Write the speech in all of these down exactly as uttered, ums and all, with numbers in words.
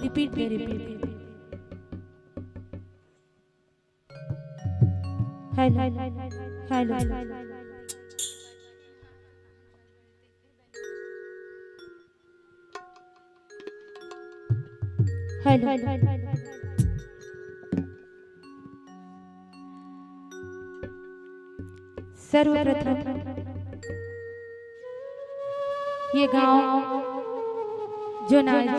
Repeat पे repeat. Hello, hello. Hello. सर्वप्रथम ये गांव जो आज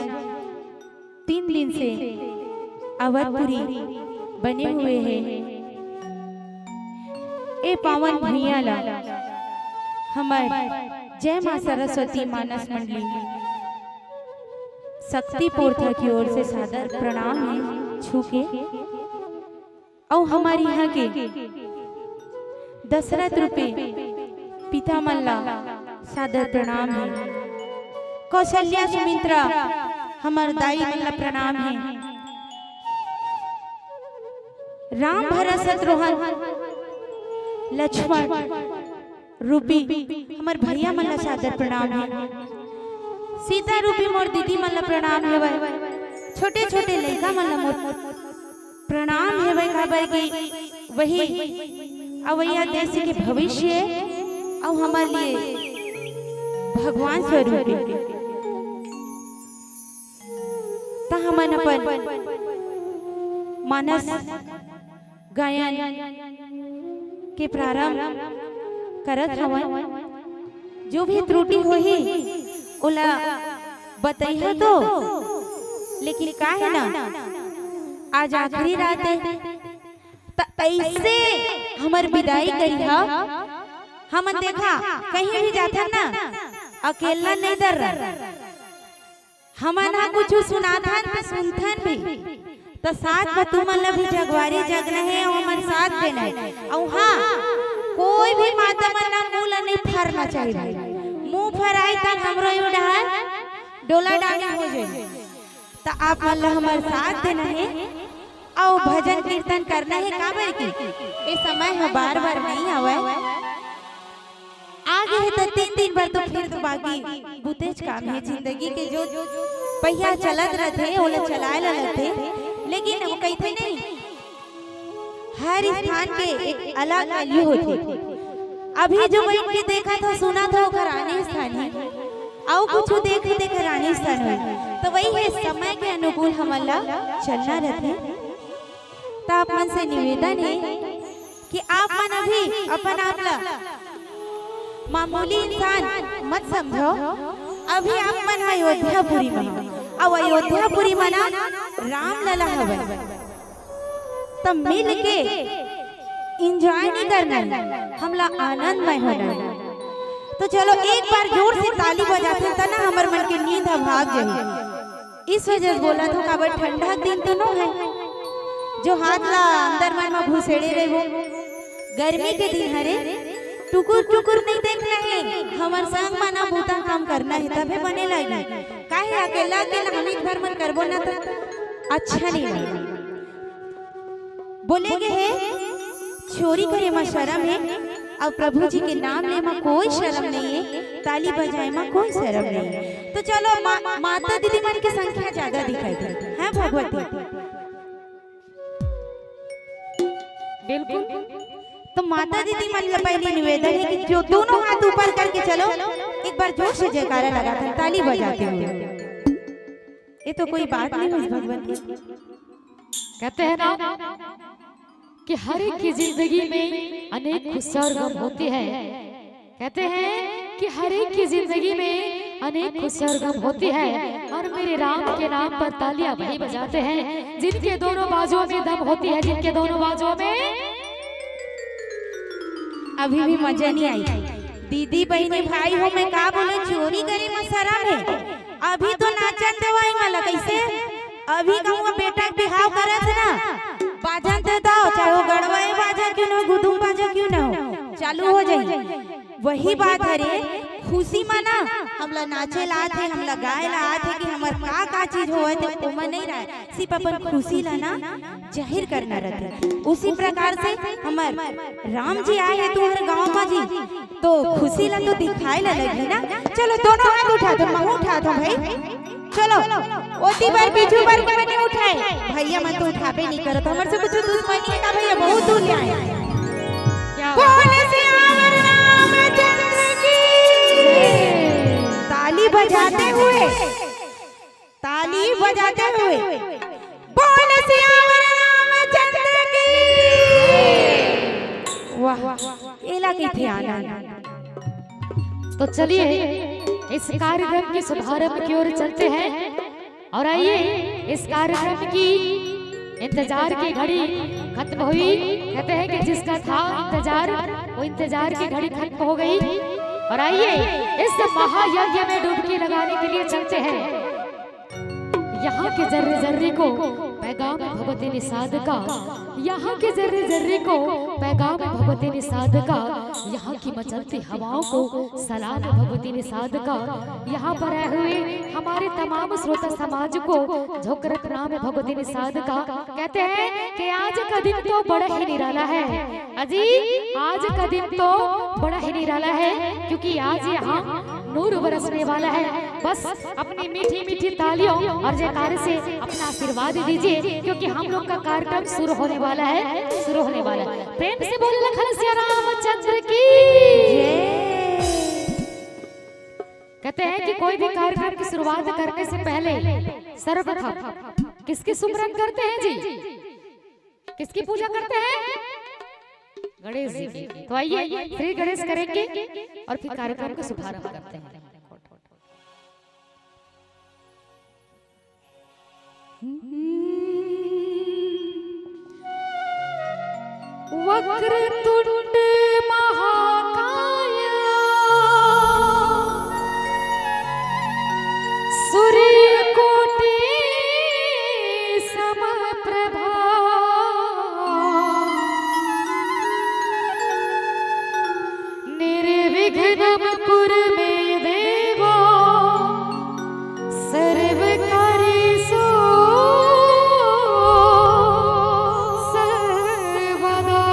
तीन दिन से अवधपुरी बने हुए हैं, ए पावन भुइयां ला हमर जय मां सरस्वती मानस मंडली शक्ति पोरथा की ओर से सादर प्रणाम हे छू के। अउ हमर इहाँ के दशरथ रूपी पिता मन ला सादर प्रणाम हे। कौशल्या सुमित्रा हमर दाई मन ला प्रणाम हे। राम भरत शत्रुघ्न लक्ष्मण रूपी हमर भैया मन ला सादर प्रणाम हे। सीता रूपी मोर दीदी मन ला प्रणाम हेवय। छोटे छोटे लइका मन ला मोर प्रणाम हेवय, काबर कि वही अवइया देश के भविष्य अउ हमर लिए भगवान स्वरूप हे। त हमन अपन मानस गायन के प्रारंभ करत हवन। जो भी त्रुटि होही, ओला बतइहा तो, लेकिन का हे ना, आज आखिरी रात हे, त अइसे हमर बिदाई करिहा। हमन देखा, कहीं भी जाथन ना, अकेल्ला नइ दर्रा। हमन ह कुछु सुनाथन त सुनथन भी, त साथ म तुमन ल भी जगवारी जगना हे अउ हमर साथ देना हे। अउ हाँ, कोई भी माता मन ल मुंह ल नइ फरना चाहिए। मुंह फराई त हमरो यो डहर डोला डाली हो जाए। त आप मन ल हमर साथ देना हे अउ भजन कीर्तन करना हे, काबर कि ए समय ह बार-बार नइ आवय। आगे हे त तीन दिन बर तो फिर तो बाकी बुतेच काम हे। जिंदगी के जो पहिया चलत रथे, ओला चलाए ला लगथे, लेकिन वो कहिथे नहीं, हर स्थान के एक अलग value होथे। अभी जो बइठ के देखत हो, सुनत हो, ओकर आने स्थान हे, अउ कुछु देख, देख आने स्थान हे। तो वही हे, समय के अनुकूल हमन ला चलना रथे। त आप मन से निवेदन हे कि आप मन अभी अपन आप ला मामूली इंसान मत समझो। अभी आप मन ह अयोध्यापुरी म हो, अउ अयोध्यापुरी म ना रामलला हवय। त मिल के enjoy नइ करना हे, हमला आनंदमय होना हे। तो चलो एक बार जोर से ताली बजाते, त ना हमर मन के नींद ह भाग जाही। इस वजह से बोलत हों, काबर ठंडा के दिन तो नो हे, जो हाथ ला अंदर मन म घुसेड़े रहिबो। गर्मी के दिन हरे, टुकुर टुकुर नइ देखना हे, हमर संग म ना बूता काम करना हे, तभे बने लगही। काहे अकेला अकेला हम एक भर मन करबो ना त अच्छा नइ लगय। बोले गे हे, चोरी करे म शरम हे, अउ प्रभु जी के नाम ले म कोई शरम नइ हे, ताली बजाए म कोई शरम नइ हे। तो चलो मा-, माता दीदी मन के संख्या ज्यादा दिखाई दे, हैं भगवती? बिल्कुल। तो माता दीदी मन ला पहले निवेदन हे कि जो दोनों हाथ ऊपर करके चलो, एक बार जोर से जयकारा लगाथन, ताली बजाते हुए। ये तो कोई बात नइ होइस भगवती। कहते हैं ना कि हर एक की जिंदगी में अनेक खुशियाँ और गम होते हैं। कहते हैं कि हर एक की जिंदगी में अनेक खुशियाँ और गम होते हैं, और मेरे राम के नाम पर तालियां वही बजाते हैं जिनके दोनों बाजुओं में दम होती है, जिनके दोनों बाजुओं में। अभी भी मजा नइ आइस। दीदी, बहिनी, भाई हो, मैं का बोलूं, चोरी करे म शरम हे। अभी तो नाचन देवय मला, कइसे? अभी कहूं बेटा के बिहाव करत हे ना, बाजन दे दव, चाहे वो गड़वाए बाजा क्यों ना हो, गुदुम बाजा क्यों ना हो, चालू हो जाही। वही बात हरे, खुशी म ना हमला नाचे ला आथे, हमला गाए ला आथे कि हमर का का चीज होवत हे, ओमा नइ रहय, सिर्फ अपन खुशी ला ना जाहिर करना रहिथे। उसी प्रकार से हमर राम जी आए हे तुंहर गांव मा जी, तो खुशी ला तो दिखाए ला लगही ना। चलो दोनों हाथ उठा दो, महूं उठा दो भाई। चलो, ओती बर, बिजू बर कोई नहीं उठाए, भैया मन तो उठाबे नहीं करत। हमर से कुछ दुश्मनी हे का भैया, बहुत दूर ले आए। क्या बात। बोल सियावर रामचंद्र की। ताली बजाते हुए, ताली बजाते हुए, बोल सियावर रामचंद्र की। वाह, एला कहिथे आनंद। तो चलिए, इस कार्यक्रम के शुभारंभ की ओर चलते हैं। और आइए, इस कार्यक्रम की इंतजार की घड़ी खत्म हुई। कहते हैं कि जिसका था इंतजार, वो इंतजार की घड़ी खत्म हो गई। और आइए, इस महायज्ञ में डुबकी लगाने के लिए चलते हैं। यहाँ के जर्रे जर्रे को पैगाम भगवती निषाद का, यहाँ के जर्रे जर्रे को पैगाम भगवती निषाद का, यहाँ की मचलती हवाओं को सलाम भगवती निषाद का। यहाँ पर आए हुए हमारे तमाम श्रोता समाज को झोंकर प्रणाम भगवती निषाद का। कहते हैं कि आज का दिन तो बड़ा ही निराला है। अजी, आज का दिन तो बड़ा ही निराला है, क्योंकि आज यहाँ नूर बरसने वाला है। बस अपनी मीठी मीठी तालियों और जयकारे से अपना आशीर्वाद दीजिए, क्योंकि हम लोग का कार्यक्रम शुरू होने वाला है, शुरू होने वाला है। प्रेम से बोले लखन सिया रामचंद्र की। कहते हैं कि कोई भी कार्यक्रम की शुरुआत करने से पहले सर्वप्रथम किसकी सुमरन करते हैं जी? किसकी पूजा करते हैं? गणेश जी की। तो आइए, श्री गणेश करेंगे और फिर कार्यक्रम का शुभारंभ करते हैं। वक्रतुंड महाकाय सूर्यकोटि समप्रभा। निर्विघ्नं कुरु मे देव सर्वकार्येषु सर्वदा।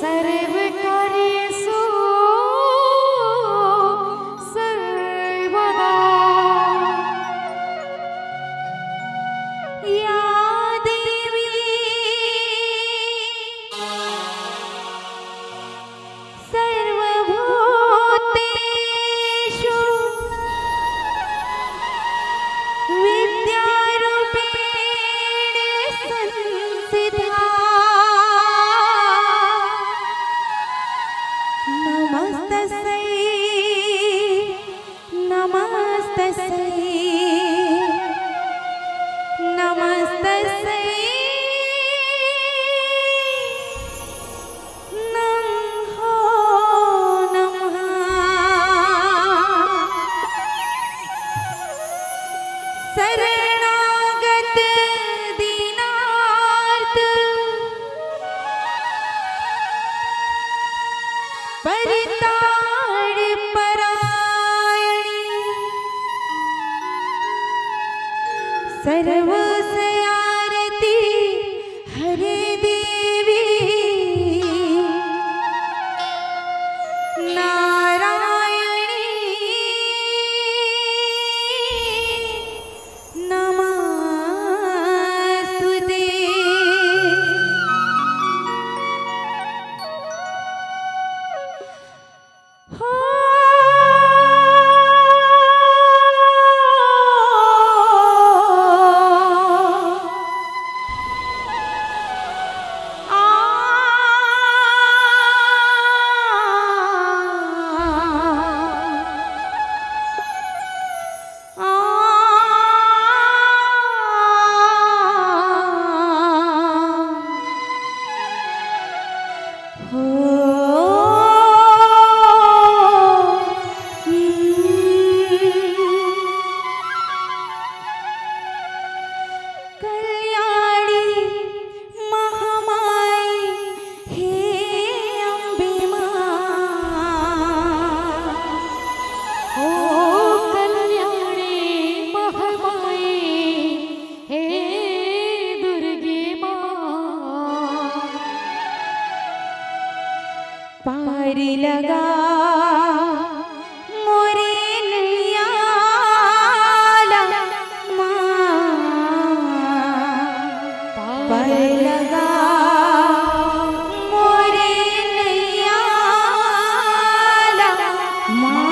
सर्वकार्येषु सर्वदा। या देवी सर्वभूतेषु विद्यारूपेण संस्थिता। नमस्तस्यै, नमस्तस्यै, नमस्तस्यै। नमो नमः। शरणागत दीनार्त रे लगा मोरे नैया ला माँ। पार लगा मोरे नैया ला माँ।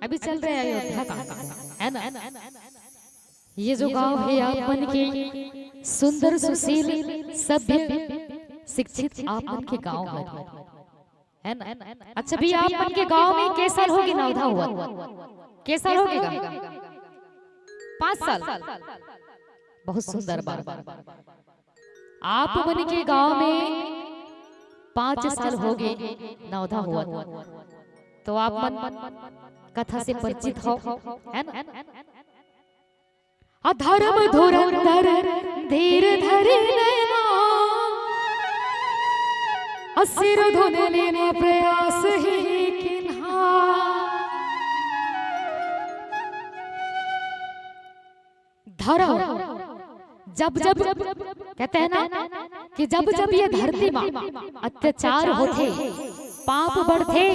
अभी चल रहा है अयोध्या का, है ना? ये जो गांव है आप मन के सुंदर, सुशील, सभ्य, शिक्षित आप मन के गांव है, है ना? अच्छा भैया, आप मन के गांव में के साल होगे नवधा होवत? के साल होगे गा? पाँच साल। बहुत सुंदर बात। आप मन के गांव में पाँच साल होगे नवधा होवत, तो आप मन कथा से परिचित हो, है ना? अधर्म धुरंधर धीर धरि नैना, असिर धुनि लीन प्रयास ही किन्हा। धर्म, जब जब, कहते हैं ना कि जब जब ये धरती मा अत्याचार होथे, पाप बढ़थे,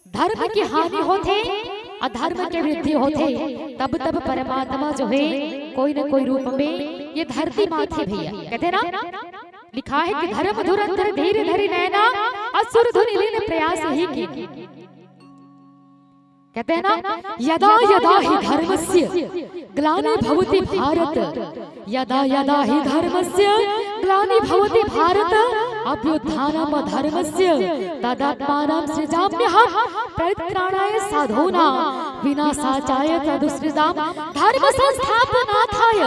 धर्म के हानि होथे, अधर्म के वृद्धि होथे, तब तब परमात्मा जो है कोई न कोई रूप में ये धरती मा आथे भैया। कहते हैं ना, लिखा है कि धर्म धुरंधर धीर धरि नैना, असुर धुनि लीन प्रयास ही किन्हा। कहते हैं ना, यदा यदा ही धर्मस्य ग्लानि भवति भारत, यदा यदा ही धर्मस्य ग्लानि भवति भारत, अभ्युत्थानम धर्मस्य तदात्मानं सृजाम्यहम परित्राणाय साधूनां विनाशाय च दुष्कृतां, धर्म संस्थापनार्थाय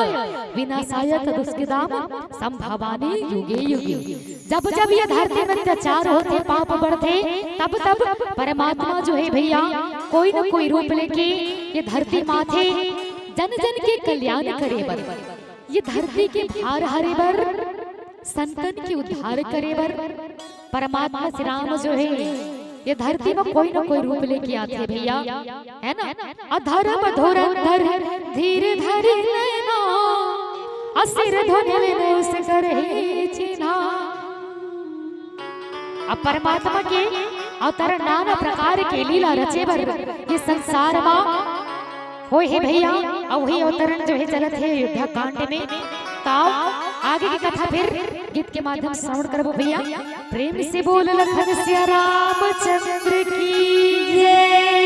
विनाशाय च दुष्कृतां संभवामि युगे युगे। जब जब ये धरती में अत्याचार होथे, पाप बढ़थे, तब तब परमात्मा जो है भैया, कोई न कोई रूप लेके ये धरती मा आथे, जन जन के कल्याण करे बर, ये धरती के भार हरे बर, संतन के उद्धार करे बर परमात्मा श्री राम जो है ये धरती मा कोई न कोई रूप लेके आथे भैया, है ना? अधर्म धुरंधर धीर धरि नैना, असिर धुनि लीन अस करहि चिन्हा। अब परमात्मा के अवतार नाना प्रकार के लीला रचे बर ये संसार मा होय हे भैया। अउ वही अवतरण जो है चलत हे अयोध्या कांड में। तो आगे की कथा फिर गीत के माध्यम से श्रवण करबो भैया। प्रेम से बोल लखन सिया रामचंद्र की जय।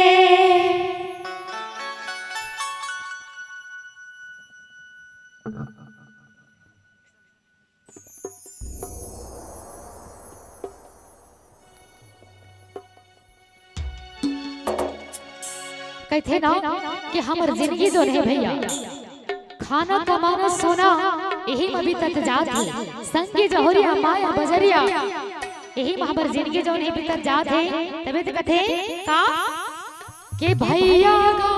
कहिथे ना कि हमर जिनगी जो हे भैया, खाना कमाना सोना, इही म बीतत जात हे। संगी जहुरिया माया बजरिया, इही म हमर जिनगी जो हे बीतत जात हे। तभे त कथे का के भैया गा,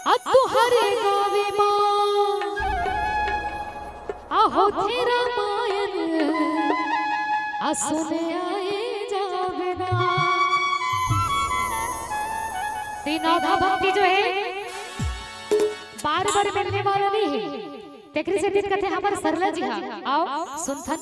आ तुहरे गावे मा आ होथे रामायण, आ सुने आए जावे ना। त ए नवधा भक्ति जो हे बार बार मिलने वाला नहीं हे। तेकरे सेती कथे हमर सरला जी हा। आओ सुनथन।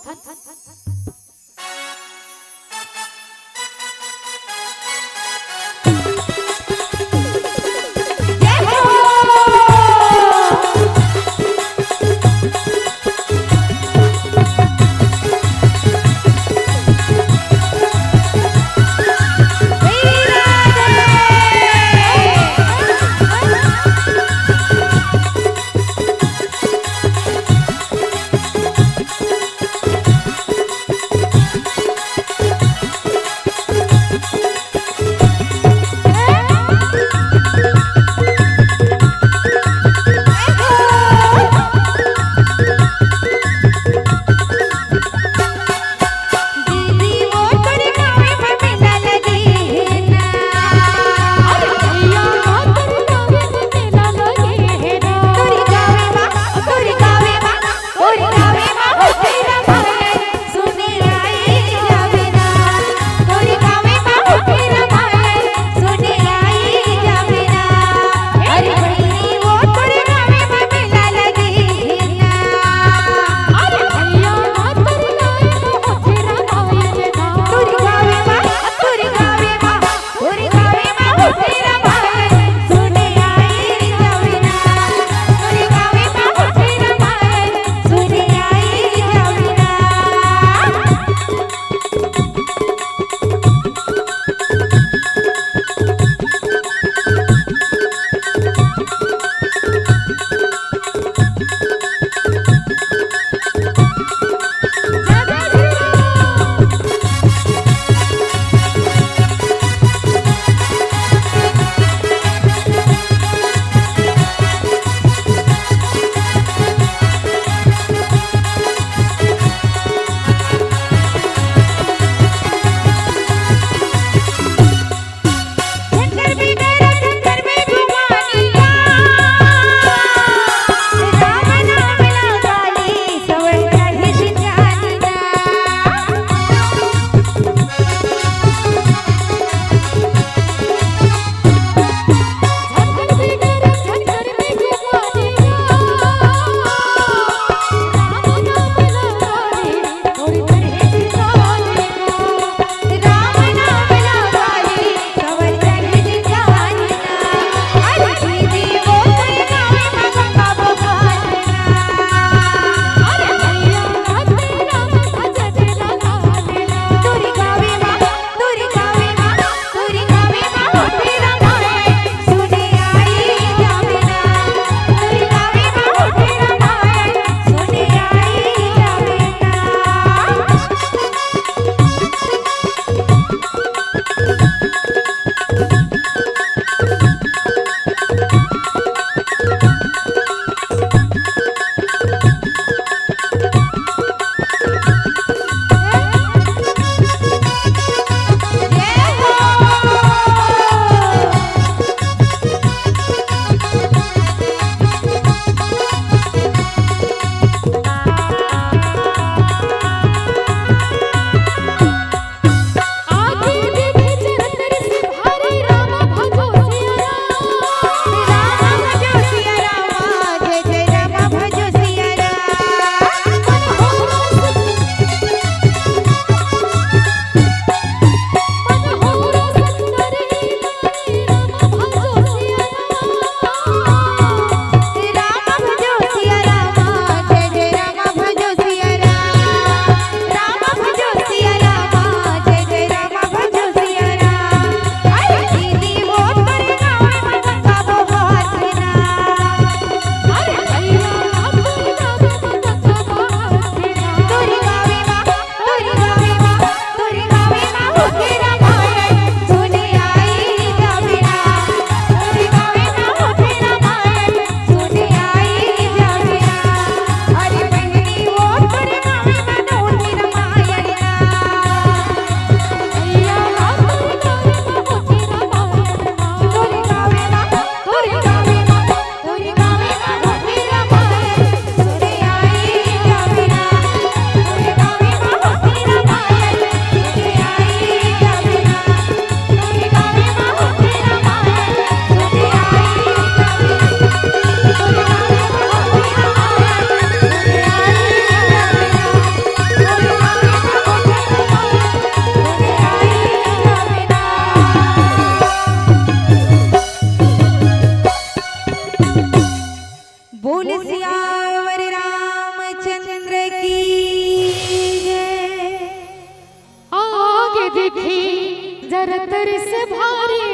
देखी जरत रिस भारी,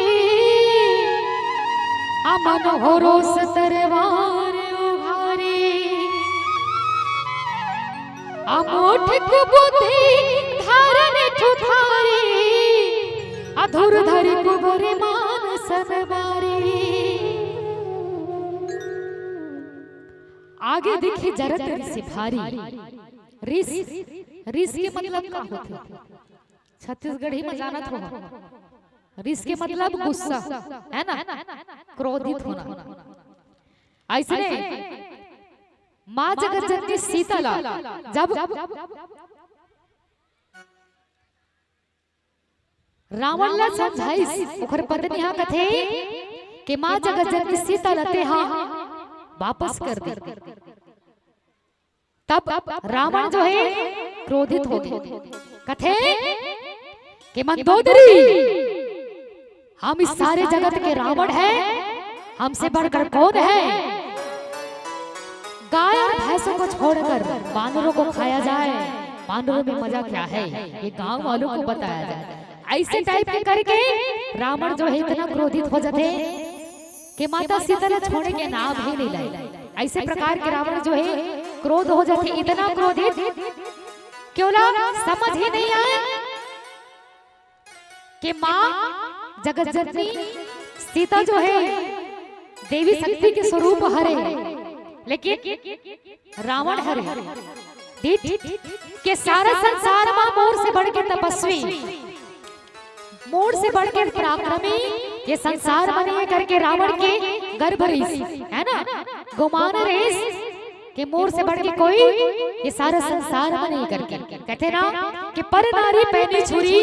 अमन हो रोस तरवार उघारी। अमोठ कुबुद्धि धारन ठुठारी, अधुर धरि कुबुर मान सन बारी। आगे देखी जरत रिस भारी। रिस, रिस के मतलब का होथे? छत्तीसगढ़ी में जानत हो, रिस के मतलब गुस्सा, है ना, क्रोधित होना। ऐसने माँ जगत जननी सीता ला जब रावण ला समझाइस, ओकर पत्नी हा कथे कि माँ जगत जननी सीता ला तेहा वापस कर दे। तब रावण जो है क्रोधित हो गए, कथे कि मंदोदरी, हम इस सारे जगत के रावण हैं, हमसे बढ़कर कौन है? गाय और भैंसों को छोड़कर बानरों को खाया जाए, बानरों में मजा क्या है, ये गांव वालों को बताया जाए। ऐसे टाइप के करके रावण जो है इतना क्रोधित हो जाते कि माता सीता ला छोड़े के नाम ही नहीं लाए। ऐसे प्रकार के रावण जो है क्रोध हो जाते, इतना क्रोधित कि ओला समझ ही नहीं आए कि माँ जगत जननी सीता जो है देवी शक्ति के स्वरूप हरे, लेकिन रावण हरे। ठीक के सारा संसार मा मोर से बढ़ के तपस्वी, मोर से बढ़ के पराक्रमी, ये संसार मा नहीं है करके रावण के गर्भ रहिस, है ना, गुमान रहिस कि मोर से बढ़ के कोई ये सारा संसार मा नहीं करके। कहते ना कि पर नारी पैनी छुरी,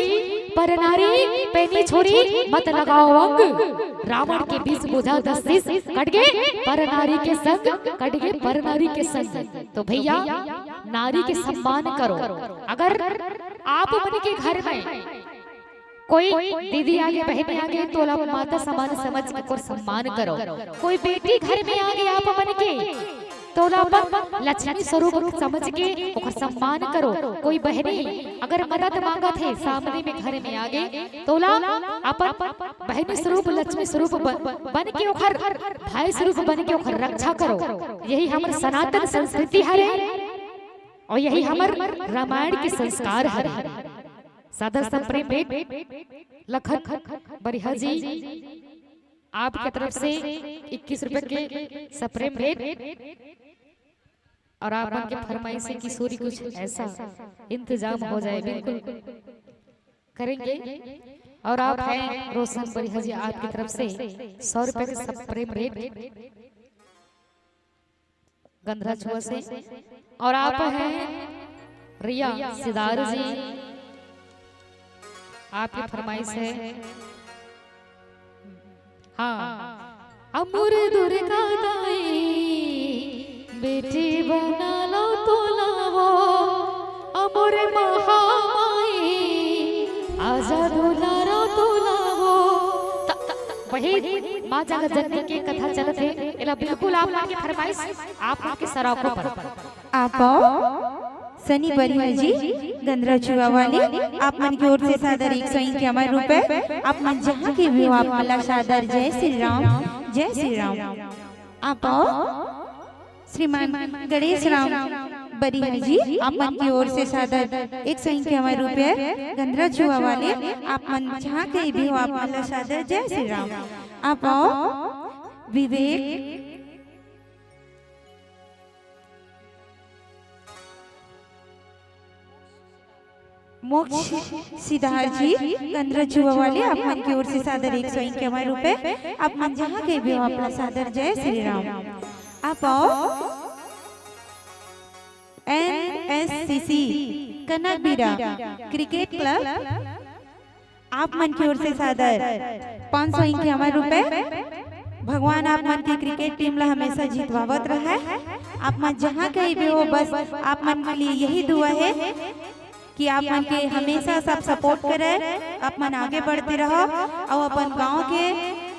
पर नारी पैनी छुरी, मत लगाओ अंग। रावण के बीस भुजा दस शीश कट गए पर नारी के संग, कट गए पर नारी के संग। तो भैया, नारी के सम्मान करो। अगर आप मन के घर में कोई दीदी आगे, बहनी आगे, तो ओला माता समान समझ के ओकर सम्मान करो। कोई बेटी घर में आगे आप मन के, तो ओला अपन लक्ष्मी स्वरूप समझ के ओकर सम्मान करो। कोई बहनी अगर मदद मांगत हे, सामने में घर में आगे, तो ओला अपन बहनी स्वरूप, लक्ष्मी स्वरूप बन, बन के ओकर भाई स्वरूप बन के ओकर रक्षा करो। यही हमर सनातन संस्कृति हरे और यही हमर रामायण के संस्कार हरे। सादर सप्रेम भेंट लखन बरिहा जी, आपके तरफ से इक्कीस रुपए के सप्रेम भेंट। और आप मन के फरमाइश है कि सूरी कुछ ऐसा इंतजाम हो जाए, बिल्कुल करेंगे। और आप हैं रोशन बरिहा जी, आपकी तरफ से सौ रुपए के सप्रेम भेंट गंधरा छुआ से। और आप हैं रिया सिदार जी, आपकी फरमाइश है। हाँ। अमोर दुर्गा दाई, बेटी बना लो तोला वो, अमोर महामाई, आजा दुलारो तोला वो। त, त, वही माँ जगत जननी के कथा चलत हे, एला बिल्कुल आप मन के फरमाइश, आप मन के सराखों पर। आप आओ, सनी बरिहा जी, गंधरा छुआ वाले, आप मन की ओर से सादर एक सौ इक्यावन रुपए। आप मन जहाँ के भी हो, आप मन ला सादर जय श्री राम, जय श्री राम। आप आओ, श्रीमान गणेश राम बरिहा जी, आप मन की ओर से सादर एक सौ इक्यावन रुपए। गंधरा छुआ वाले, आप मन जहाँ के भी हो, आप मन ला सादर जय श्री राम। आप आओ, विवेक मोक्ष सिद्धार्थ जी, गंधरा छुआ वाले, आप मन की ओर से सादर एक सौ इक्यावन रुपए। आप मन जहाँ के भी हो, आप ला सादर जय श्री राम। आप आओ, एन एस सी सी कनकबीरा क्रिकेट क्लब, आप मन की ओर से सादर पाँच सौ इक्यावन रुपए। भगवान आप मन के क्रिकेट टीम ला हमेशा जितवावत रहय। आप मन जहाँ कहीं भी हो, बस आप मन के लिए यही दुआ है कि आप मन के हमेशा सब सपोर्ट करे, आप मन आगे बढ़ते रहो और अपन गांव के,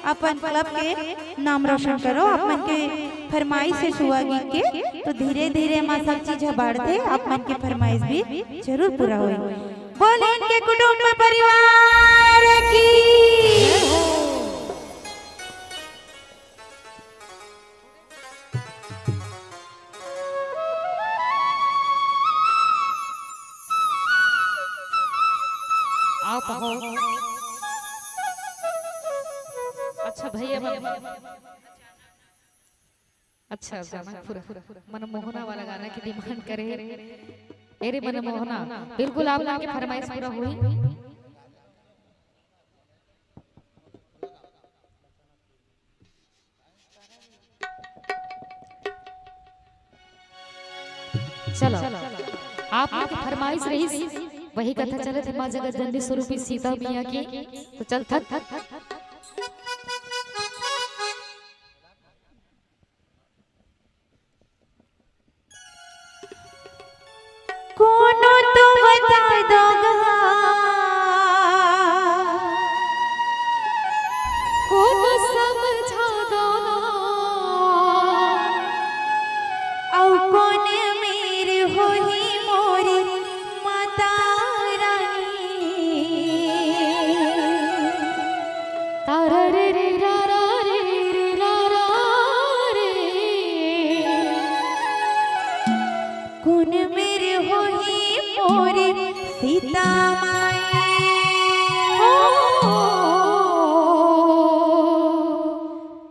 अपन क्लब के नाम रोशन करो। आप मन के फरमाइश है छुआ गीत के, तो धीरे धीरे माँ सब चीज ह बाढ़थे, आप मन के फरमाइश भी जरूर पूरा होई। बोले इनके कुटुंब परिवार की। आओ पाहु। अच्छा भैया मन। अच्छा, गाना पूरा मनमोहना वाला गाना की डिमांड करे हे। ए रे मनमोहना, बिल्कुल आप मन के फरमाइश पूरा होही। चलो, आप मन के फरमाइश रहिस, वही कथा चलत हे माँ जगत जननी स्वरूपी सीता मैया के। तो चल थक। कोनो तो बता दो गा, कोनो समझा दो ना, अउ कोन मेर होही मोरी माता रानी। तारा रे रे रा रा रे रे रा रा रे। कोन मेर होही मोरी सीता माई। ओ,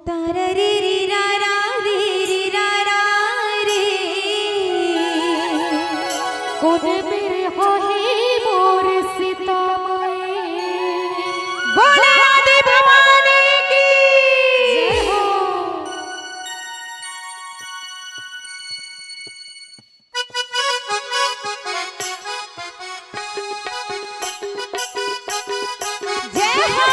तारा रे रे रा रा रे रे रा रा रे। कोन मेर होही मोर सीता माई। बोले आदि भवानी की। जय हो। जय हो।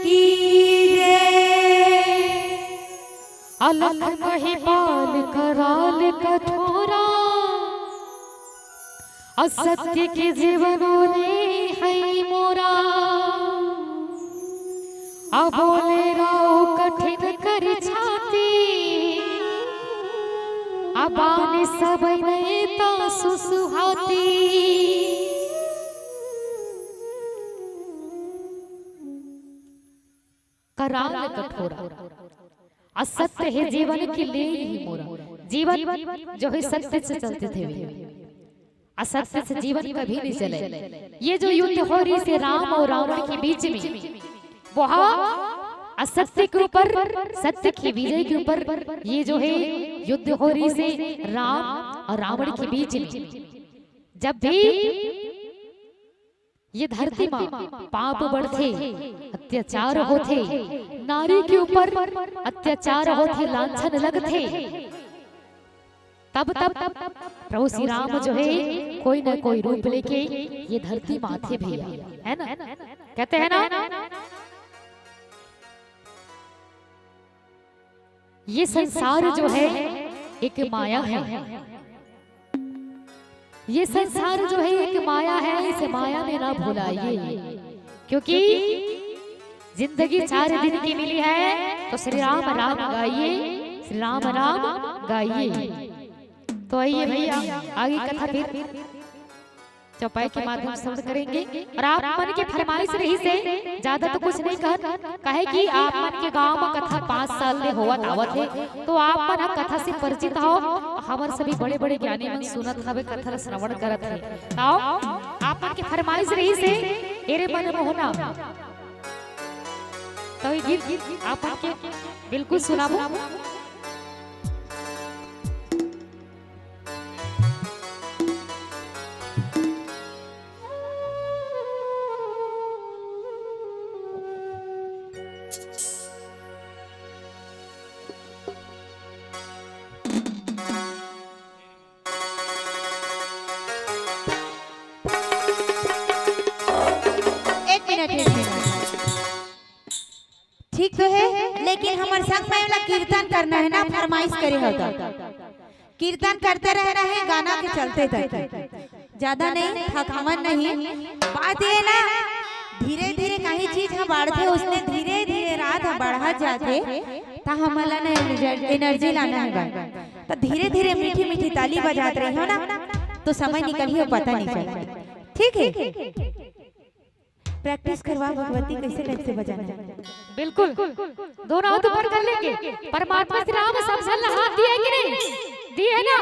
की जय। अलख महिपाल कराल कठोरा, असत्य के जीवन रे हई मोरा। अब बोले राव कठिन करी छाती, अब आने सब नहीं ता सुसुहाती। कराल कठोरा, असत्य हे जीवन की ले ही मोरा। जीवन जो है सत्य से चलते थे वे, असत्य से जीवन कभी नहीं चले। ये जो युद्ध हो रही से राम और रावण के बीच में, वह असत्य के ऊपर सत्य की विजय के ऊपर ये जो है युद्ध हो रही से राम और रावण के बीच में, जब भी ये धरती मा पाप बढ़थे, अत्याचार होथे, नारी के ऊपर अत्याचार होथे, लांछन लगथे, तब तब प्रभु श्री राम जो है कोई न कोई रूप लेके ये धरती मा आथे भैया, है ना? कहते हैं ना, ये संसार जो है एक माया है, ये संसार जो है एक माया है, इस माया में ना भुलाइए, क्योंकि जिंदगी चार दिन की मिली है, तो श्री राम राम गाइए, श्री राम राम गाइए। तो आइए भैया, आगे कथा फिर चौपाई के माध्यम से श्रवण करेंगे। और आप मन के फरमाइश रही से ज्यादा तो कुछ नहीं कहत, काहे कि आप मन के गांव में कथा पाँच साल ले होवत आवत हे, तो आप मन ह कथा से परिचित हो। हमर सभी बड़े बड़े ज्ञानी मन सुनत हवे, कथा ला श्रवण करत हे। आओ, आप मन के फरमाइश रही से एरे मन मोहना, तो ये गीत आप मन के बिल्कुल सुनाबो। एक मिनट, एक मिनट। ठीक तो है, लेकिन हमर संग में वाला कीर्तन करना है ना, फरमाइश करे हो तो। कीर्तन करते रहना है गाना के चलते तक, ज्यादा नहीं, थकावन नहीं। बात ये ना, धीरे धीरे कहीं चीज हम बाढ़ते, उसने धीरे धीरे रात हम बढ़त जाते, तो हमला ना एनर्जी लाना है भाई। तो धीरे धीरे मीठी मीठी ताली बजात रही हो ना, तो समय निकल ही पता नहीं चलता। ठीक है, प्रैक्टिस करवा भगवती, कैसे कैसे बजाना है। बिल्कुल, दोनों हाथ ऊपर कर लेंगे। परमात्मा श्री राम सब झन ला हाथ दिए कि नहीं? दिए है ना?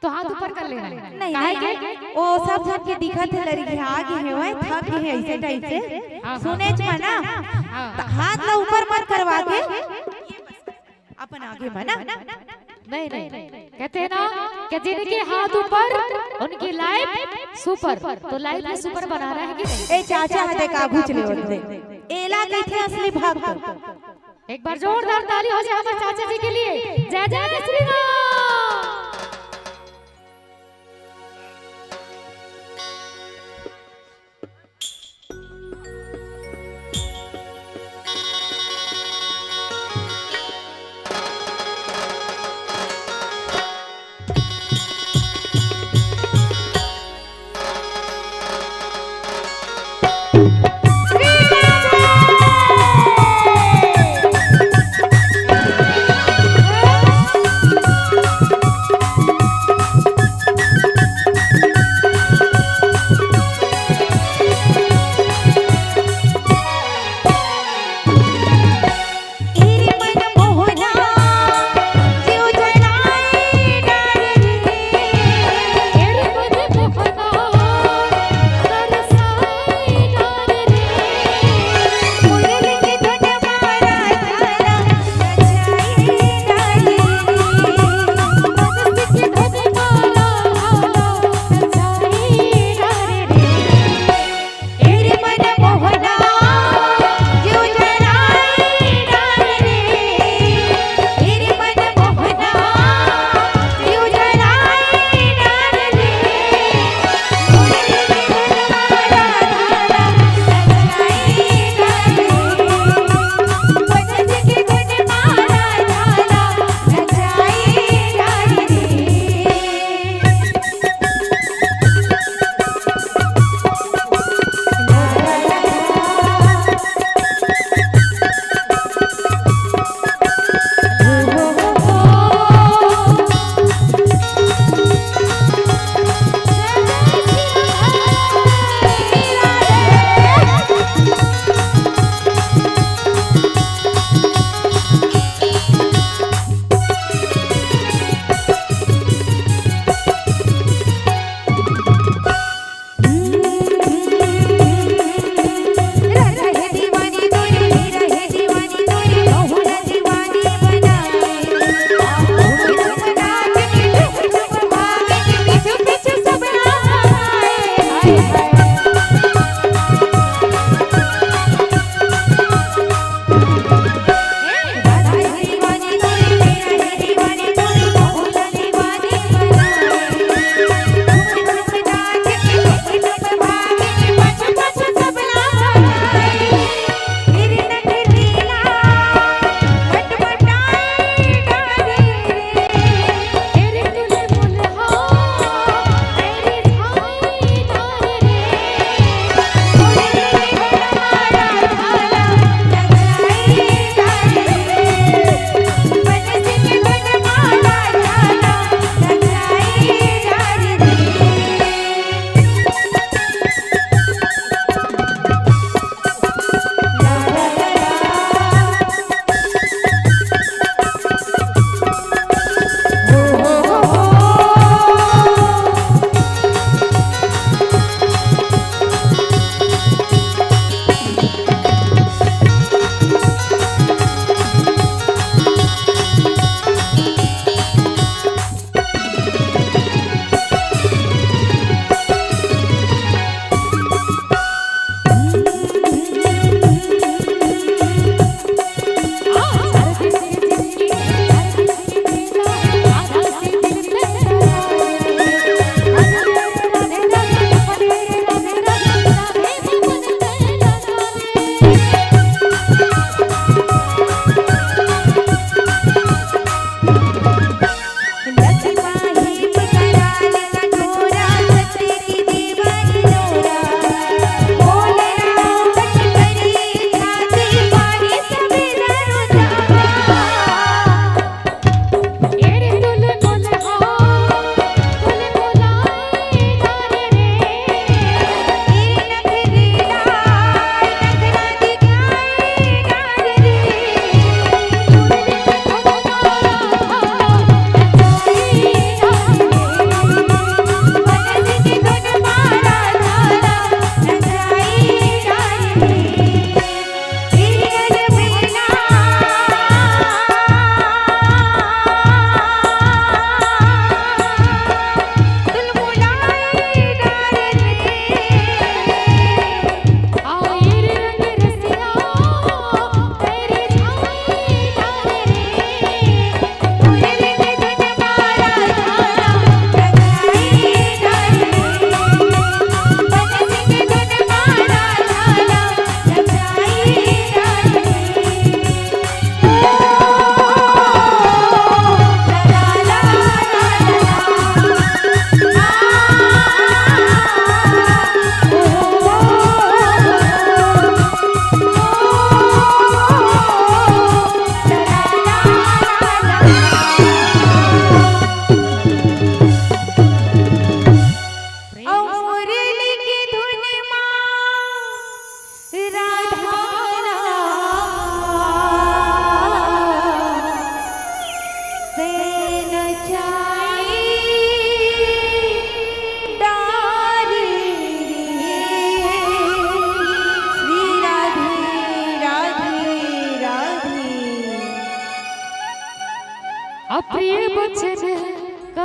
तो हाथ ऊपर कर लेना है। नहीं, काहे नहीं, के? वो सब झन के दिखत है, लड़की आगे है, वह थक गई है, ऐसे टाइप से। हाँ, हाँ। सुने च ना? हाँ। तो हाथ ला ऊपर मत करवा के अपन आगे में ना। नहीं, नहीं, कहते हैं ना कि जिनके हाथ ऊपर, उनकी लाइफ सुपर। तो लाइफ में सुपर बना रहा है कि नहीं? ए चाचा, हदे का घुच ले होते। एला कहिथे असली भक्त। एक बार जोरदार ताली हो जाए हमारे चाचा जी के लिए। जय जय श्री राम।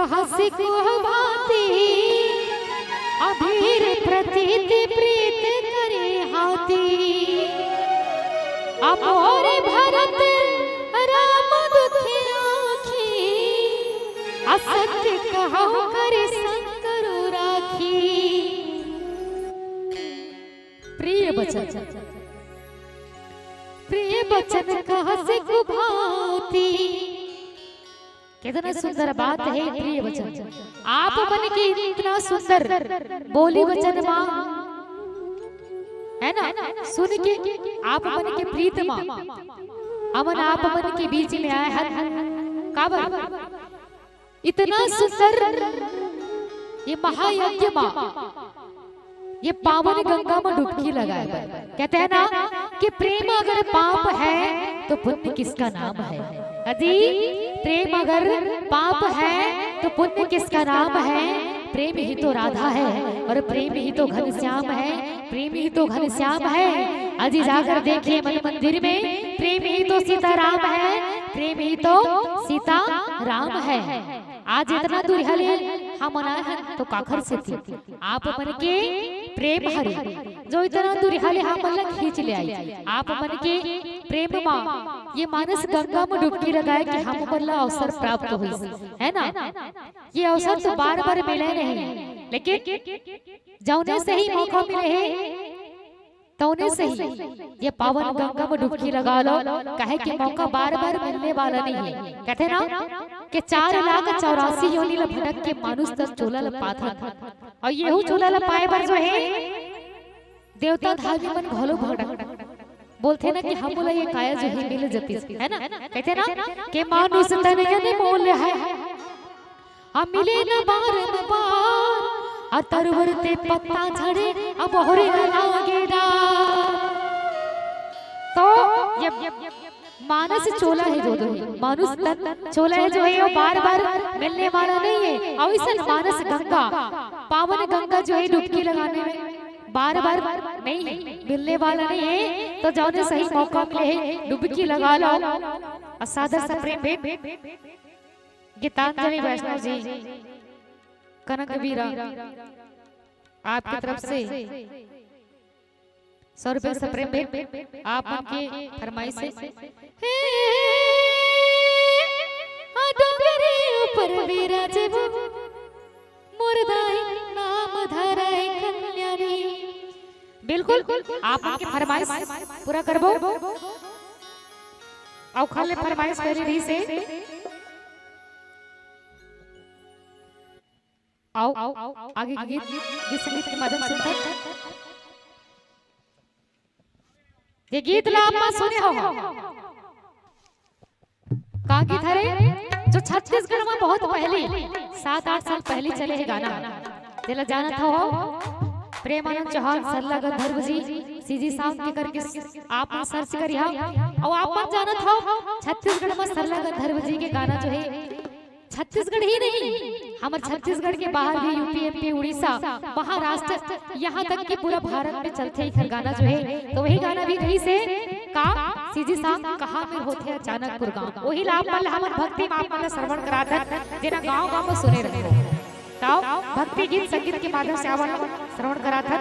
हंसी को भांति अधीर प्रतीत प्रीत करे हाथी। अमोर भरत राम दुख राखी, असत्य कहूँ कर शंकर राखी। प्रिय बचन, प्रिय बचन कहस कुभाती। कितना सुंदर बात है प्रिय बचन। आप मन के इतना सुंदर बोली बचन मा, है ना, सुन के आप मन के प्रीत मा, हमन आप मन के बीच में आए हन। काबर? इतना सुंदर ये महायज्ञ मा, ये पावन गंगा मा डुबकी लगाए बर। कहते हैं ना कि प्रेम अगर पाप है तो पुण्य किसका नाम है? अजी, प्रेम अगर पाप है तो पुण्य किसका नाम है? प्रेम ही तो राधा है और प्रेम ही तो घनश्याम है, प्रेम ही तो घनश्याम है। अजी, जाकर देखिए मन मंदिर में, प्रेम ही तो सीताराम है, प्रेम ही तो सीताराम है। आज इतना दूरिहा ले हमन आए हन तो काखर सेती? आप मन के प्रेम हरे, जो इतना दूरिहा ले हमन ला खींच ले आई। आप मन के प्रेम मा ये मानस गंगा मा डुबकी लगाए के हम मन ला अवसर प्राप्त होइस, है ना? ये अवसर तो बार-बार मिले नहीं, लेकिन जौने सही मौका मिले हे, तौने सही ये पावन गंगा मा डुबकी लगा लो, काहे कि मौका बार-बार मिलने वाला नहीं है। कहते ना कि चार लाख चौरासी योनि ला भटक के मानुष तन चोला ला पाथन, अउ येहू चोला ला पाए बर जो है देवता धामी मन घलो भटक। बोलथे ना कि हमला ये काया जो है मिल जतिस, है ना? कहथे ना कि मानुष तन अनमोल है, हम मिले न बारंबार, अउ तरवर ते पत्ता झड़े, अब बहुरे न लागे डार। तो ये मानस चोला है जो, जो है, मानुष तन चोला है जो है, वो बार-बार मिलने वाला नहीं है। अउ अइसन मानस गंगा, पावन गंगा जो है डुबकी लगाने में बार-बार नहीं मिलने वाला नहीं है, तो जौने सही मौका मिले है, डुबकी लगा लो। अउ सादर सप्रेम भेंट गीतांजलि वैष्णव जी, कनक बीरा, आपके तरफ से सौ रुपया सप्रेम भेंट, आप मन के फरमाइश है। हे, आ डोंगरी ऊपर विराजे वो, मोर दाई नाम धराए कल्याणी। बिल्कुल, आप मन के फरमाइश पूरा करबो। अउ खाली फरमाइश करे रहिसे। आओ, आगे के गीत, गीत संगीत के माध्यम सुनथन। ये गीत ला आप मन सुने हो। का गीत हरे? जो छत्तीसगढ़ मा बहुत पहले, सात आठ साल पहले चले हे गाना। जेला जानत हो, प्रेमानंद चौहान, सरला गंधर्व जी, सीजी साउंड के करके आप मन सर्च करिहा। अउ आप मन जानत हो, छत्तीसगढ़ मा सरला गंधर्व जी के गाना जो है, छत्तीसगढ़ ही नहीं, हमर छत्तीसगढ़ के बाहर भी यूपी, एमपी, उड़ीसा, महाराष्ट्र, यहाँ तक कि पूरा भारत में चलथे एखर गाना जो है। तो वही गाना भी रहिसे का सीजी साउंड कहाँ में होथे अचानकपुर गाँव, वही ला आप मन ला हमन भक्ति में आप मन ला श्रवण कराथन, जेना गाँव गाँव में सुने रहे। तो भक्ति गीत संगीत के माध्यम से आप मन ला श्रवण कराथन।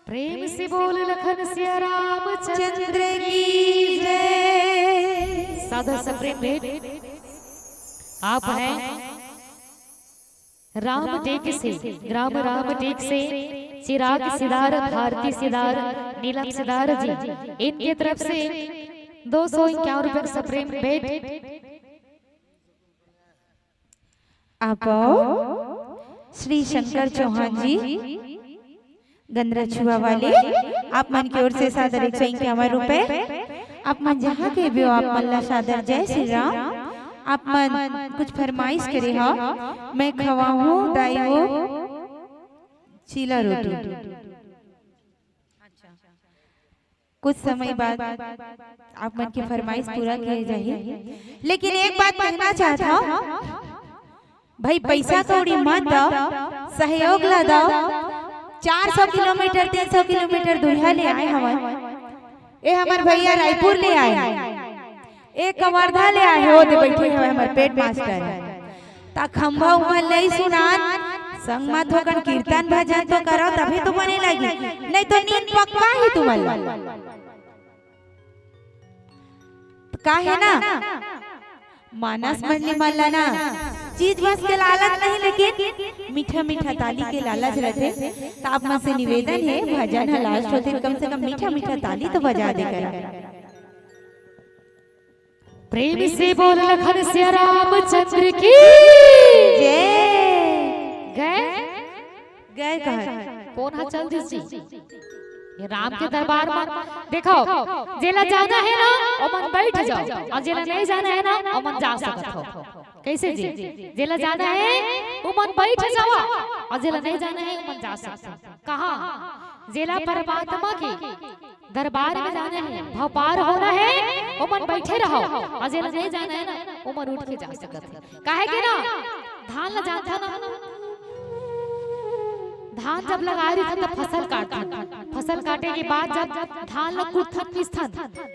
प्रेम से बोल लखन सिया रामचंद्र की जय। सादर सप्रेम भेंट आप हैं राम टेक से, ग्राम राम टेक से चिराग सिदार, भारती सिदार, नीलम सिदार जी, इनके तरफ से दो सौ इक्यावन रुपए का सप्रेम भेंट। आप आओ, श्री शंकर चौहान जी, गंद्रछुआ वाले, आप मन की ओर से सादर एक सौ इक्यावन रुपए। आप मन जहाँ के भी हो, आप मन ला सादर जय श्री राम। आप मन कुछ फरमाइश करे हो, मैं खवाहूँ दाई वो चीला रोटी। कुछ समय बाद आप मन के फरमाइश पूरा किए जाही, लेकिन एक बात कहना चाहत हूँ भाई, पैसा कौड़ी मत दो, सहयोग ला दो। चार सौ किलोमीटर, तीन सौ किलोमीटर दूरिहा ले आए हवन। ए हमर भैया रायपुर ले आए, ए कवर्धा ले आए हो, दे बैठे हवे हमर पेट मास्टर। ता खंभा उम्हर ले सुनान, संग मा थोकन कीर्तन भजन तो करो, तभी तो बने लगी, नहीं तो नींद पक्का ही तुमन ला। काहे ना, मानस मंडली मन ला ना, चीज वस के लालच नहीं, लेकिन मीठा मीठा ताली के लालच रथे। त आप मन से निवेदन हे, भजन ह लास्ट होथे, कम से कम मीठा मीठा ताली तो बजा दे करा। प्रेम से बोल लखन सिया रामचंद्र की जय। गए? गए कहत। कौन ह चल दिस जी? ये राम के दरबार में देखो, जेला जाना है ना, ओमन बैठ जाओ, और जेला नहीं जाना है ना, ओमन जा सकत हो। कैसे जी? जेला जाना है, ओमन बैठ जाओ, और जेला नहीं जाना है, ओमन जा सकत हो। कहाँ? जेला परमात्मा के दरबार में जाना है, भवपार होना है, ओमन बैठे रहो, और जेला नहीं जाना है ना, ओमन उठ के जा सकत है। काहे के ना, धान ला जानथन ना, धान जब लगाए रहिथन त फसल काटथन, फसल काटे के बाद जब धान ला कुटथन, पीसथन,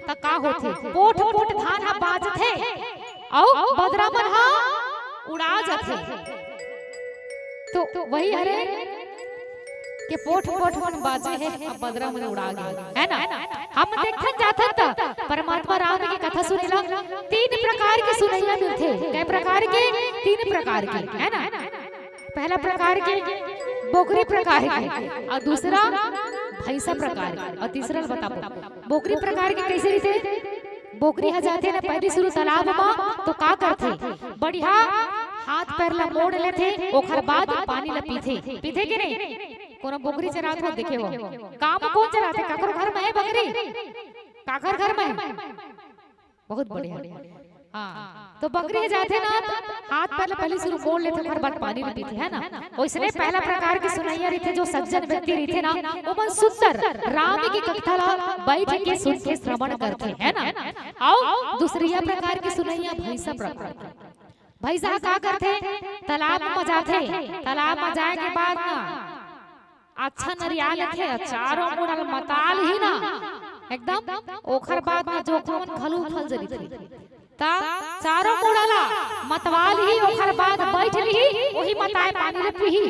त का होथे? पोठ पोठ धान ह बाजथे, अउ बदरा मन ह उड़ा जाथे। तो वही हरे के पोठ पोठ मन बाजे हे, अब बदरा मन उड़ा गे, है ना? हम देखथन जाथन त परमात्मा राम के कथा सुनेला, तीन प्रकार के सुनैया मिलथे। कै प्रकार के? तीन प्रकार के, है ना? पहला प्रकार के बोकरी प्रकार के, और दूसरा भैंसा प्रकार के, और तीसरा ल बताबो। बोकरी प्रकार के कैसे रहिथे? बोकरी ह जाथे ना पहली शुरू तालाब म, तो का करथे? बढ़िया हाथ पैर ला मोड़ लेथे, ओखर बाद पानी ला पीथे। पीथे के नहीं? कोनो बोकरी चरात हो देखे हो, गाँव में कौन चराथे? काकरो घर में है बकरी? काकर घर में है? बहुत बढ़िया। हाँ, तो बकरी ह जाथे ना, हाथ पैर ला पहली शुरू मोड़ लेथे, ओखर बाद पानी ला पीथे, है ना? ओइसने पहला प्रकार के सुनैया रहिथे, जो सज्जन व्यक्ति रहिथे ना, ओमन सुंदर राम के कथा ला बैठ के सुन के श्रवण करथे, है ना? अउ दूसरिया प्रकार के सुनैया भैंसा प्रकार के। भैंसा ह का करथे? तालाब म जाथे, तालाब म जाए के बाद ना अच्छा नरिया लेथे, चारों मुड़ा ल मताल ही ना, एकदम। ओखर बाद में जोंक मन घलो उफल जरिथे, त चारों मुड़ा ला मतवाल ही, ओखर बाद बैठ लिही, वही मताए पानी ले पीही।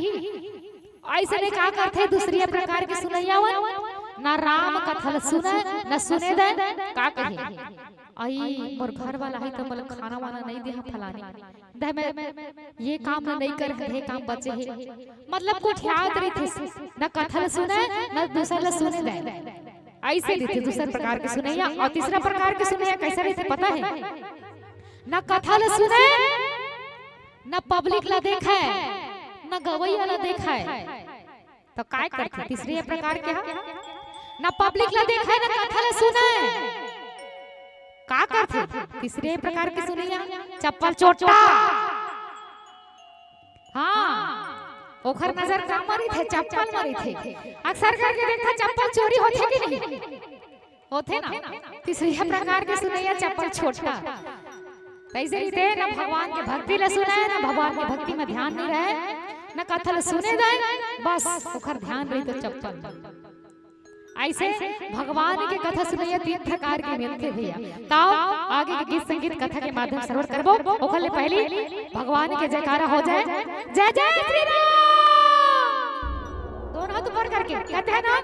ऐसे में का करथे दूसरी प्रकार के सुनैया मन, ना राम कथा ल सुने, ना सुने दे, का कहे, "आई मोर घर वाला ही तो मोला खाना वाना नहीं दे, फलानी दे, मैं ये काम ल नहीं कर, हे काम बचे हे।" मतलब कुछ याद रहिथे, ना कथा ल सुने, ना दूसर ल सुने दे। ऐसे रहिथे दूसर प्रकार के सुनैया। और तीसरा प्रकार के सुनैया कैसे रहिथे पता है? ना कथा ल सुने, ना पब्लिक ला देखे, ना गवैया ला देखे, तो काय करथे तीसरे प्रकार के ह? ना पब्लिक ला देखे, ना कथा ला सुने, का करथे तीसरे प्रकार के सुनैया? चप्पल चोट्टा। हाँ, ओखर नजर का म रहिथे? चप्पल म रहिथे। अक्सर करके देखा, चप्पल चोरी होथे कि नहीं? होथे ना? तीसरी प्रकार के सुनैया चप्पल चोट्टा। कैसे रहिथे? ना भगवान के भक्ति ला सुने, ना भगवान के भक्ति में ध्यान नहीं रहे, ना कथा ला सुने दे, बस ओखर ध्यान रहिथे चप्पल में। ऐसे भगवान के कथा सुनैया तीन प्रकार के मिलथे भैया। तब आगे के गीत संगीत कथा के माध्यम श्रवण करबो, ओखर ले पहली भगवान के जयकारा हो जाए। जय जय श्री राम। दोनों हाथ ऊपर करके कहते हैं ना,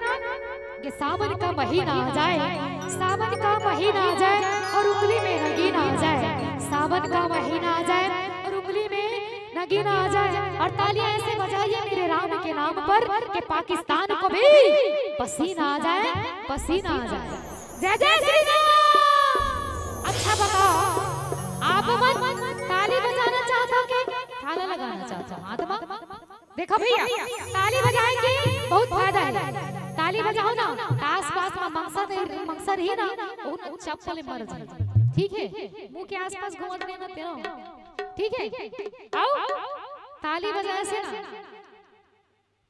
कि सावन का महीना आ जाए, सावन का महीना आ जाए और उंगली में नगीना आ जाए, सावन का महीना आ जाए और उंगली में नगीना आ जाए और तालियां ऐसे बजाइए मेरे राम के नाम पर कि पाकिस्तान को भी पसीना आ जाए, पसीना आ जाए। जय जय श्री राम। अच्छा बताओ, आप मन ताली बजाना चाहत हो कि थाला लगाना चाहत हो? हाथ में देखो भैया, ताली बजाए के बहुत फायदा है। ताली बजाओ ना, त आसपास में मंगसा रही, मंगसा रही ना, वो चप्पल मर जाए। ठीक है, मुंह के आसपास घूमत नहीं ना तेरा। ठीक है, आओ, ताली बजाए से ना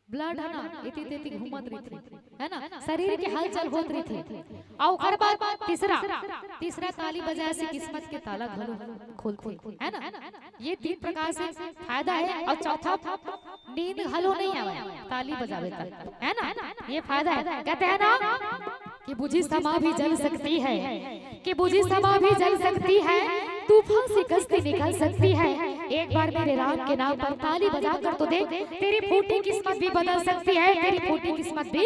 ब्लड है ना, इति तेती घूमत रहिथे, है ना, शरीर के हलचल होत रहिथे। अउ ओकर बाद तीसरा, तीसरा ताली बजाए से किस्मत के ताला घलो खुलथे, है ना। ये तीन प्रकार से फायदा है। अउ चौथा, नींद घलो नहीं आवे ताली बजावे त, है ना, ये फायदा है। कहते हैं ना कि बुझी समा भी जल सकती है, कि बुझी समा भी जल सकती है, तूफान से कश्ती निकल सकती है। एक बार मेरे राम के नाम पर ताली बजा कर तो देख, तेरी फूटी किस्मत भी बदल सकती है, तेरी फूटी किस्मत भी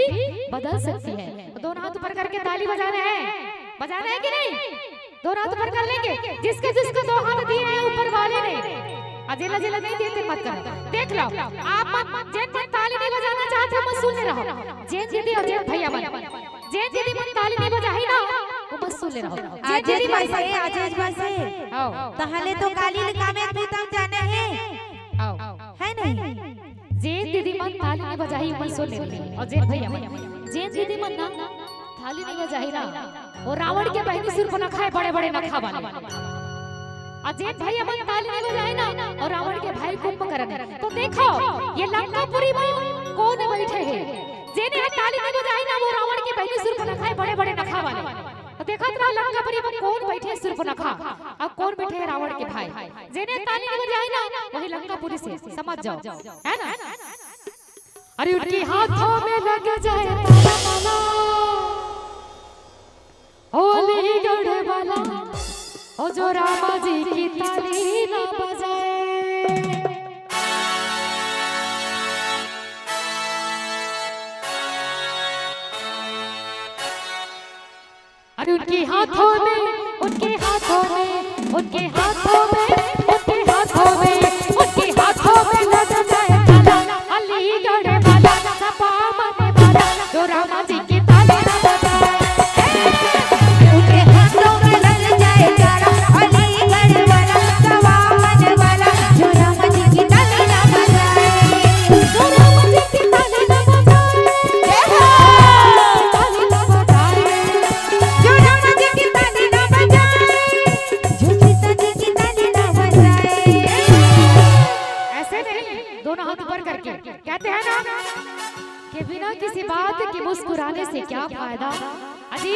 बदल सकती है। तो दोनों हाथ ऊपर करके ताली बजाना है, बजाना है कि नहीं? दोनों हाथ ऊपर कर लेंगे। जिसके जिसको दो हाथ दिए हैं ऊपर वाले ने, अजेला जेला नहीं देते, मत करो। देख लो, आप मत, जिन जिन ताली नहीं बजाना चाहते, मत सुन रहो। जेन दीदी और जेन भैया मन, जेन दीदी मन ताली नहीं बजाही ना, वो मत सुन रहो। जेन आजेज दीदी मन बसे, आजेज बसे। आओ। तहले तो काली कामे तू तम जाने है। आओ। है नहीं? जेन दीदी मन ताली नहीं बजाही, वो मत सुन रहो। और जेन भैया मन, जेन दीदी मन ना थाली नहीं बजाही ना, वो रावण के बहिनी सुर्पनखा है, बड़े बड़े नखा वाले। और जेन भैया मन ताली नहीं बजाही ना, वो रावण के भाई कुंभकर्ण है। तो देखो, ये लंकापुरी में कौन बैठे हैं? जेने हा ताली नहीं बजाही ना, वो रावण के बहिनी सुर्पनखा है, बड़े बड़े नखा वाले। तो देखत रहा लंकापुरी में कौन बैठे सुर्पनखा, अउ कौन बैठे रावण के भाई। जेने ताली नहीं बजाही ना, वही लंकापुरी से समझ जाओ, है ना? अरे उनके हाथों में लग जाए ताला माला, ओ अलीगढ़ वाला, ओ जो रामा जी की ताली ना बजाए। अरे उनके हाथों में, उनके हाथों में, उनके हाथों में, उनके हाथों में, उनके हाथों में लग जाए ताला, अलीगढ़ वाला, सपा मन वाला, जो रामा जी की ताली ना बजाए। उनके हाथों में लग जाए ताला, अलीगढ़ वाला, सपा मन वाला, जो रामा जी की ताली ना बजाए। जो रामा जी की ताली ना बजाए। जय हो। ताली ना बजाए। जो रामा जी की ताली ना बजाए। जो सीता जी की ताली ना बजाए। ऐसे नहीं, दोनों हाथ ऊपर करके कहते हैं ना कि बिना किसी बात के मुस्कुराने से क्या फायदा। अजी,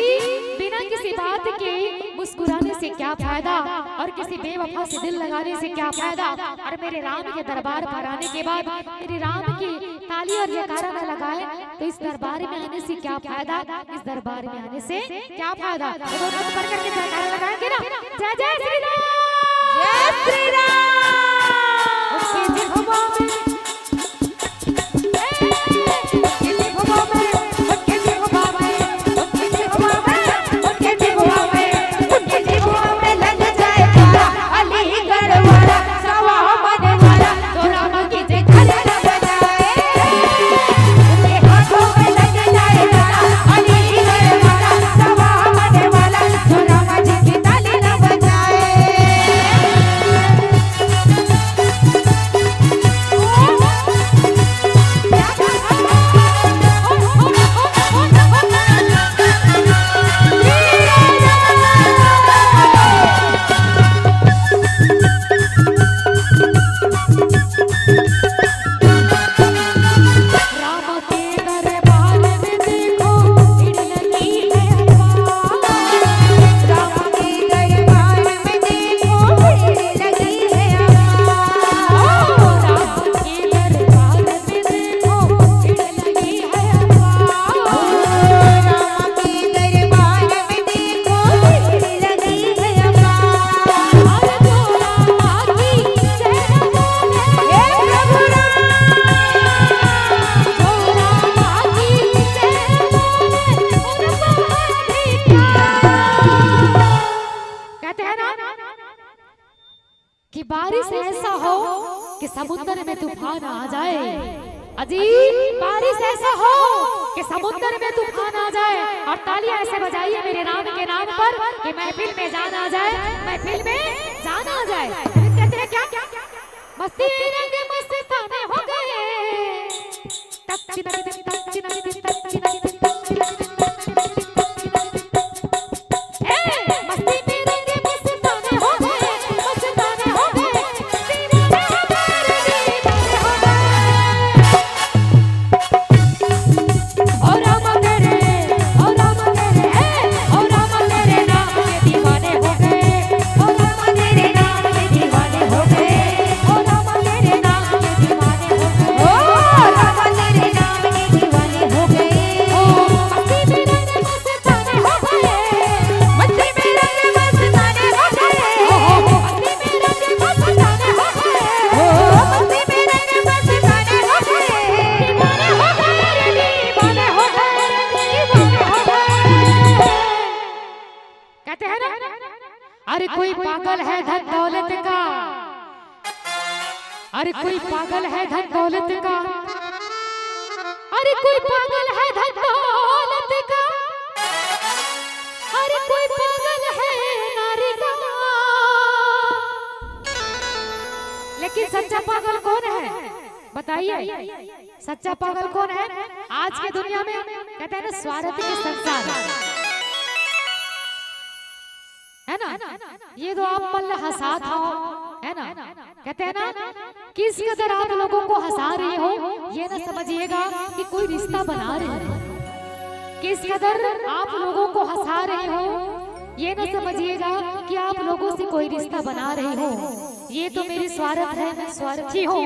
बिना किसी बात के मुस्कुराने से क्या फायदा, और किसी बेवफा से दिल लगाने से क्या फायदा, और मेरे राम के दरबार पर आने के बाद मेरे राम की ताली और जयकारा न लगाए तो इस दरबार में आने से क्या फायदा, इस दरबार में आने से क्या फायदा। तो दोनों हाथ ऊपर करके जयकारा लगाएंगे ना, जय जय श्री राम। जय श्री राम। उसके जिह्वा में बारिश ऐसा हो कि समुद्र में तूफान आ जाए। अजी, बारिश ऐसा हो कि समुद्र में तूफान आ जाए। और तालियां ऐसे बजाइए मेरे राम के नाम पर कि महफिल में जान आ जाए, महफिल में जान आ जाए। फिर कहते हैं क्या? मस्ती में रंग मस्ताने हो गए। टक चिनक टिक, टक चिनक टिक, टक चिनक टिक, टक चिनक टिक, टक चिनक टिक। ए, मस्ती में रंग मस्ताने हो गए, मस्ताने हो गए, दीवाने हो गए रे, दीवाने हो गए। ओ रामा तेरे, ओ रामा तेरे, ए, ओ रामा तेरे नाम के दीवाने हो गए, ओ रामा तेरे नाम के दीवाने हो गए, ओ रामा तेरे नाम के दीवाने हो गए, ओ रामा तेरे नाम के दीवाने हो गए। ओ मस्ती में रंग मस्ताने हो गए, मस्ती में रंग मस्ताने हो गए, ओ मस्ती में रंग मस्ताने हो गए, ओ मस्ती में रंग मस्ताने हो गए, दीवाने हो गए रे, दीवाने हो गए, दीवाने हो गए। कहते हैं ना, अरे कोई पागल है धन दौलत का, अरे कोई पागल है धन दौलत का, अरे कोई पागल है धन दौलत का, अरे कोई पागल है नारी का। लेकिन सच्चा पागल कौन है, बताइए? सच्चा पागल कौन है? आज के दुनिया में कहते हैं ना, स्वार्थ के संसार, है ना? ये तो आप मन ल हंसात हो, है ना? कहते हैं ना, किस कदर आप लोगों को हंसा रहे हो, ये ना समझिएगा कि कोई रिश्ता बना रहे हो। किस कदर आप लोगों को हंसा रहे हो, ये ना समझिएगा कि आप लोगों से कोई रिश्ता बना रहे हो। ये तो मेरी स्वार्थ है, मैं स्वार्थी हूँ।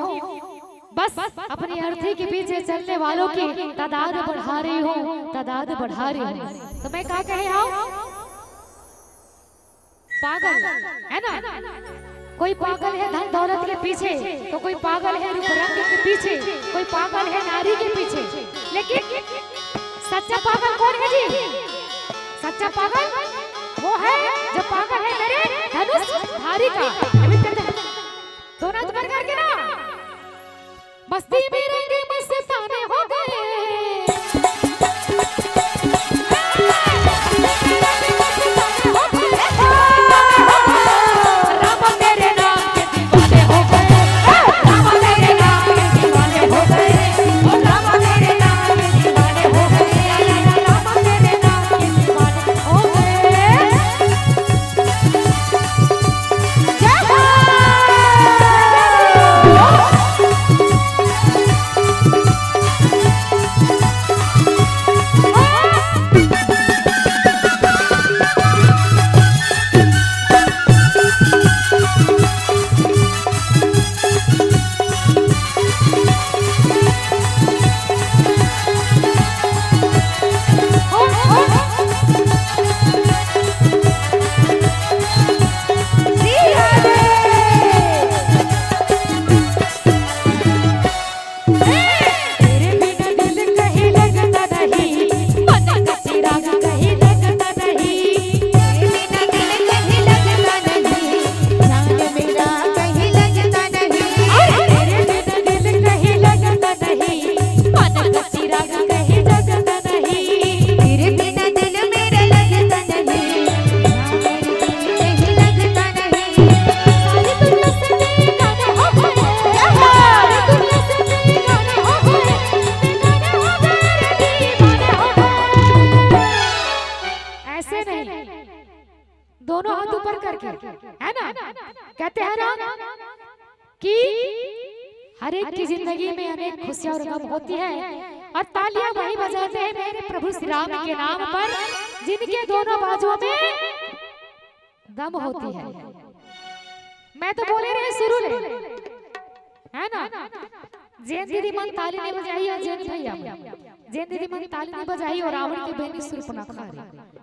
बस अपनी अर्थी के पीछे चलने वालों की तादाद बढ़ा रही हूँ, तादाद बढ़ा रही हूँ। तो मैं क्या कहे हूँ? पागल, है ना? कोई पागल है धन दौलत के पीछे, तो कोई पागल है रूप रंग के पीछे, कोई पागल है नारी के पीछे। लेकिन सच्चा पागल कौन है जी? सच्चा पागल वो है जो पागल है मेरे धनुष धारी का। अभी कहते हैं, दोनों हाथ ऊपर करके ना, मस्ती में रंग मस्ताने हो गए। राम तेरे नाम के दीवाने हो गए, राम तेरे नाम के दीवाने हो गए, ओ राम तेरे नाम के दीवाने हो गए, राम तेरे नाम के दीवाने हो गए। जय हो। ऐसे नहीं, दोनों हाथ ऊपर करके, है ना? कहते हैं ना कि हर एक की जिंदगी में अनेक खुशियां और गम होती है, और तालियां वही बजाते हैं मेरे प्रभु श्री राम के नाम पर, जिनके दोनों बाजुओं में दम होती है। मैं तो बोले रहे शुरू ले, है ना? जेन दीदी मन ताली नहीं बजाई और जेन भैया, जेन दीदी मन ताली नहीं बजाई और रावण की बहनी सुर्पनखा रही।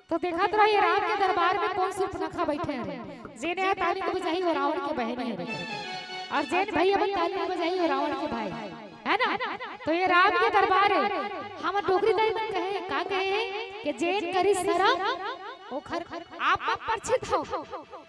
तो देखा तो ये राम के दरबार में कौन सुर्पनखा बैठे हैं। जेन ताली नहीं बजाई और रावण की बहनी है, और जेन भैया मन ताली नहीं बजाई और रावण के भाई, है ना? तो ये राम के दरबार है। हम डोगरी दाई मन कहे, का कहे कि जेन करी शरम, ओखर आप, आप परिचित हो।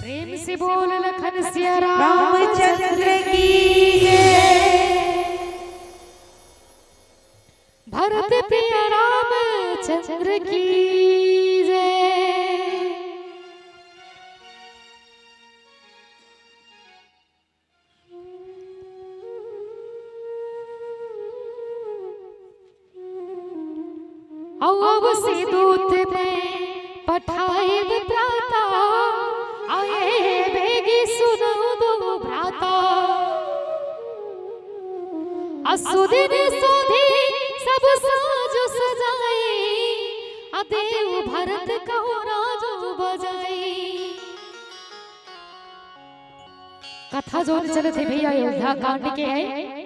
प्रेम से बोल लखन सिया रामचंद्र की जय। भरत प्रिय रामचंद्र की जय। अउ अब से दूत मैं पठाएब प्राता, आए बेगी सुनउ दो भ्राता। असुदिन सोधी सब साजु सजाई, अदेव भरत कहु राजु बजाई। कथा जोन चलत हे भैया, अयोध्या कांड के है।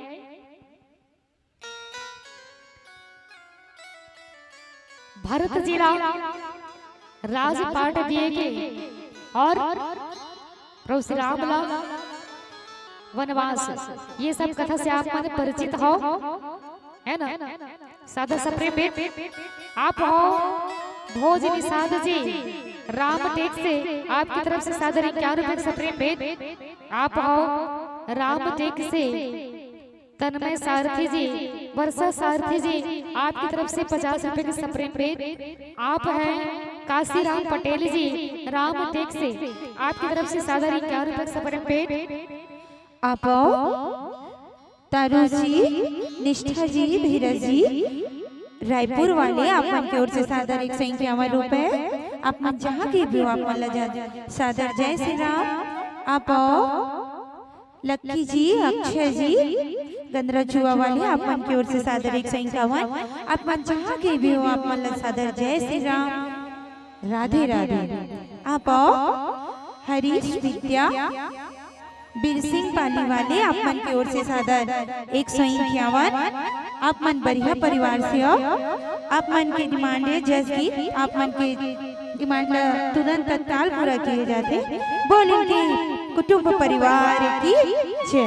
भरत जी ला राजपाट दिए के और प्रभु श्री राम ला वनवास, ये सब कथा से आप मन परिचित हो, है ना? सादर सप्रेम भेंट आप हो भोज निषाद जी राम टेक से, आपकी तरफ से सादर इक्यावन रुपए का सप्रेम भेंट आप हो राम टेक से। तन्मय सारथी जी, वर्षा सारथी जी, आपकी तरफ से पचास रुपए की सप्रेम भेंट। आप हैं काशीराम पटेल जी, राम टेक से, आपकी तरफ से सादर इक्यावन रुपए की सप्रेम भेंट। आप आओ, तारू जी, निष्ठा जी, धीरज जी, रायपुर वाले, आप मन की ओर से सादर एक सौ इक्यावन रुपए। आप मन जहाँ के भी हो, आप मन ला जा-, सादर जय श्री राम। आप आओ, लक्की जी, अक्षय जी, गंदरा चुआ वाले, आप मन की ओर से सादर एक सौ इक्यावन। आप मन जहाँ के भी हो, आप मन ला सादर जय श्री राम, राधे राधे। आप आओ, हरीश विद्या, बीर सिंह पाली वाले आप मन के ओर से सादर एक सौ इक्यावन। आप मन बढ़िया परिवार से हो। आप मन के डिमांड है जस गीत, आप मन के डिमांड ला तुरंत तत्काल पूरा किए जाते। बोल इनके कुटुंब परिवार की जय।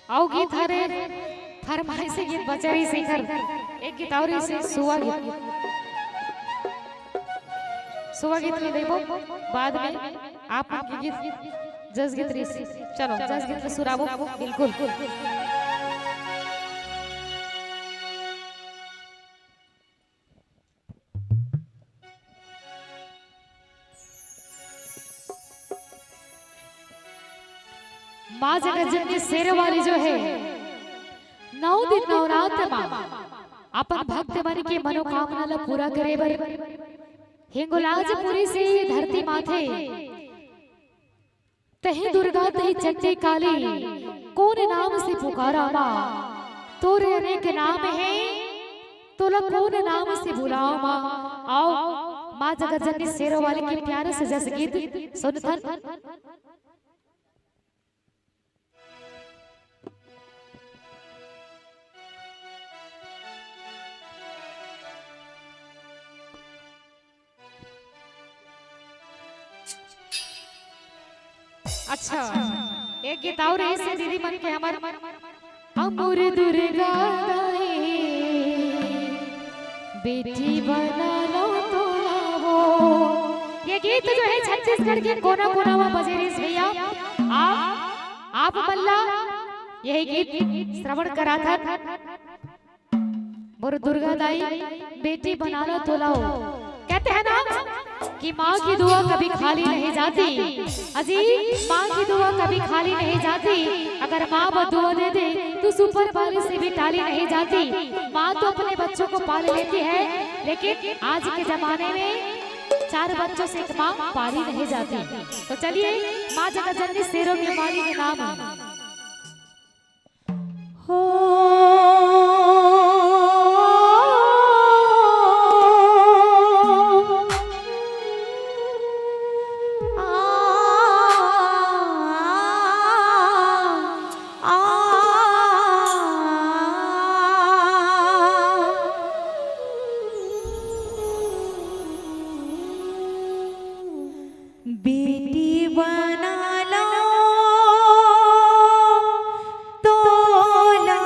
अउ गीत हरे फरमाइशी गीत बचे रहिस, एक गीत अउ रहिस सुआ गीत। सुआ गीत ला देबो बाद में, आप मन के गीत जस गीत रहिस। चलो जस गीत ला सुराबो। बिल्कुल। माँ जगत जननी शेरों वाली जो है, नौ दिन नवरात्र मा अपन भक्त मन के मनोकामना ला पूरा करे बर हिंगोलाजपुरी से धरती माथे तही दुर्गा तही चंडी काली, कोन नाम से पुकारा माँ? तोरे अनेक नाम है, तोला कोन नाम से बुलावा माँ? आओ माँ जगत जननी शेरों वाली के प्यारे से जस गीत सुनथन। अच्छा, एक गीत अउ रहिस हे दीदी मन के हमर, अमर दुर्गा दाई, बेटी बना लो तोला वो। ये गीत जो है छत्तीसगढ़ के कोना कोना मा बजे रहिस भैया। आप, आप मन ला यही गीत श्रवण कराथन। मोर दुर्गा दाई, बेटी बना लो तोला वो। कहते हैं ना कि माँ की दुआ कभी खाली नहीं जाती। अजी, माँ की दुआ कभी खाली नहीं जाती। अगर माँ बददुआ दे दे तो ऊपर वाले से भी टाली नहीं जाती। माँ तो अपने बच्चों को पाल लेती है, लेकिन आज के जमाने में चार बच्चों से एक माँ पाली नहीं जाती। तो चलिए, माँ जगत जननी शेरों की माँ के नाम है। हो। आ, आ, आ, बेटी बना लो तोला।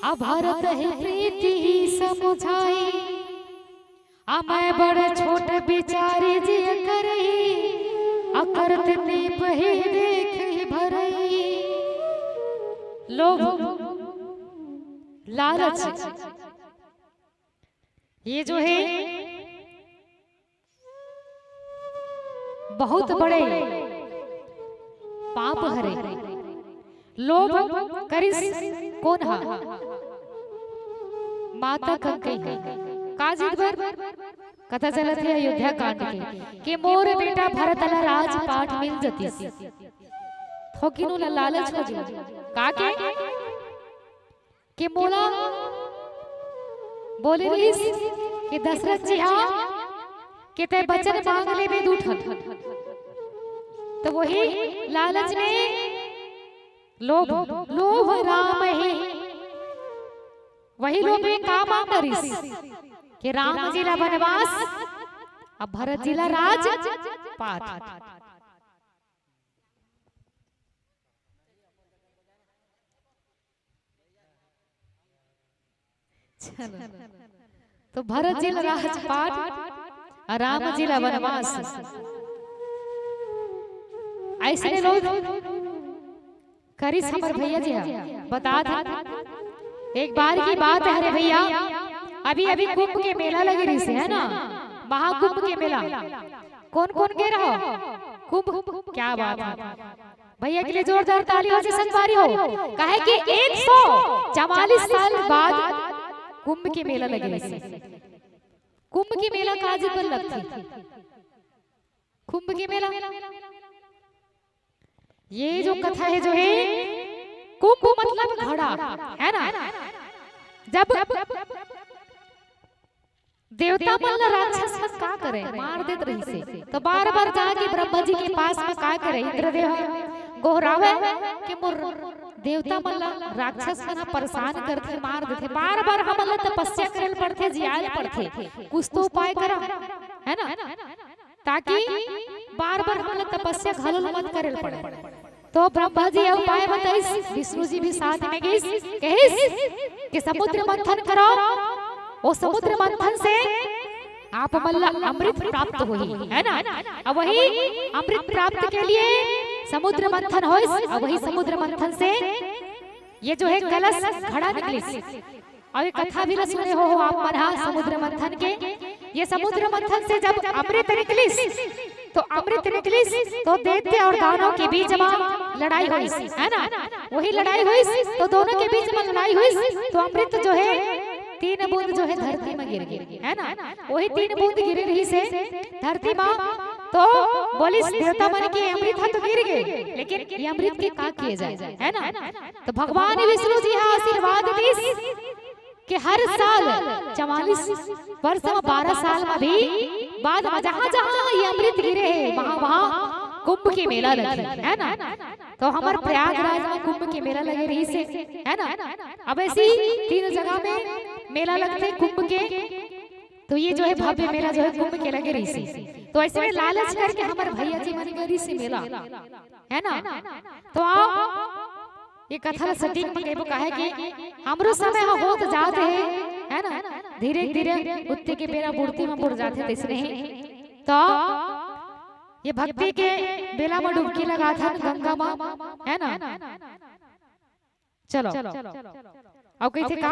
अभरत हे प्रीति ही समुझाई, अमय बड़ छोट बिचारी जिय करही, अकरत नीप ही देख ही भरई। लोभ, लालच, ये जो है बहुत बड़े पाप हरे। लोभ करिस कोन हा? माता कैकई हा। का जिद बर? कथा चलत हे अयोध्या कांड के, कि मोर बेटा भरत ला राजपाट मिल जतिस। थोकिन ओला लालच हो गे। का के? कि मोला बोले रहिस कि दशरथ जी हा कि तैं बचन मांग लेबे दू ठन। त वही लालच में लोभ, लोभ राम ही, वही लोभ में का मांग करिस कि राम जी ला बनवास, अब भरत जी ला राजपाट। चलो। तो भरत जी ला राजपाट अउ राम जी ला बनवास। अइसने लोभ करिस हमर भैया जी हा। बता दे, एक बार की बात हे रे भैया, अभी अभी कुंभ के मेला लगे रहिस हे, है ना, महाकुंभ के मेला। कोन कोन गे रहो कुंभ? क्या बात हे भैया के लिए, जोरदार ताली हो जाए संगवारी हो। काहे कि एक सौ चवालीस साल बाद कुंभ के मेला लगे रहिस हे। कुंभ के मेला का जिद बर लगथे? कुंभ के मेला, ये जो कथा हे जो हे, कुंभ मतलब घड़ा, है ना? जब देवता मन ला राक्षस मन का करे, मार देत रहिस हे। तो बार बार जाके ब्रह्मा जी के पास में का करे, इंद्रदेव गोहरावे कि मोर देवता मन ला राक्षस मन ह परेशान करथे, मार देथे। बार बार हमन ला तपस्या करे ल पड़थे, जियाए ल पड़थे, कुछ तो उपाय करा, है ना, ताकि बार बार हमन ला तपस्या घलो मत करे ल पड़े। तो ब्रह्मा जी ये उपाय बताइस, विष्णु जी भी साथ में गिस, कहिस कि समुद्र मंथन करो, वो समुद्र मंथन से आप मन ला अमृत प्राप्त होही, है ना? अब वही अमृत प्राप्त के लिए समुद्र मंथन होइस, अब वही समुद्र मंथन से ये जो है कलश घड़ा निकलिस। अउ ये कथा भी ल सुने हो, हो आप मन हा समुद्र मंथन के। ये समुद्र मंथन से जब अमृत निकलिस, तो अमृत निकलिस तो दैत्य अउ दानव के बीच में लड़ाई होइस, है ना? वही लड़ाई होइस तो दोनों के बीच में लड़ाई होइस तो अमृत जो है तीन बूंद जो है धरती में गिर गे, है ना? वही तीन बूंद गिरे रहिस हे धरती में, तो बोलिस देवता मन के अमृत ह तो गिर गे, लेकिन ये अमृत के का किए जाए, है ना? तो भगवान विष्णु जी हा आशीर्वाद दिस कि हर साल चवालीस वर्ष में बारह साल में भी बाद में जहाँ जहाँ ये अमृत गिरे हे, वहाँ वहाँ कुंभ के मेला लगे, है ना? तो हमर प्रयागराज में कुंभ के मेला लगे रहिस हे, है ना? अब ऐसी तीन जगह में मेला लगथे कुंभ के, तो ये जो है भव्य मेला जो है कुंभ के लगे रहिस हे। तो ऐसे में लालच करके हमर भैया जी मन गे रहिस हे मेला, है ना? तो आओ, ये कथा ला सटीक में कहिबो, काहे कि हमरो समय ह होत जात हे, है ना? धीरे धीरे उत्ते के बेरा बुढ़ती में बुढ़ जाथे, तइसने ही। तो ये भक्ति के बेला में डुबकी लगाथन गंगा में, है ना? चलो, अउ कहिथे का?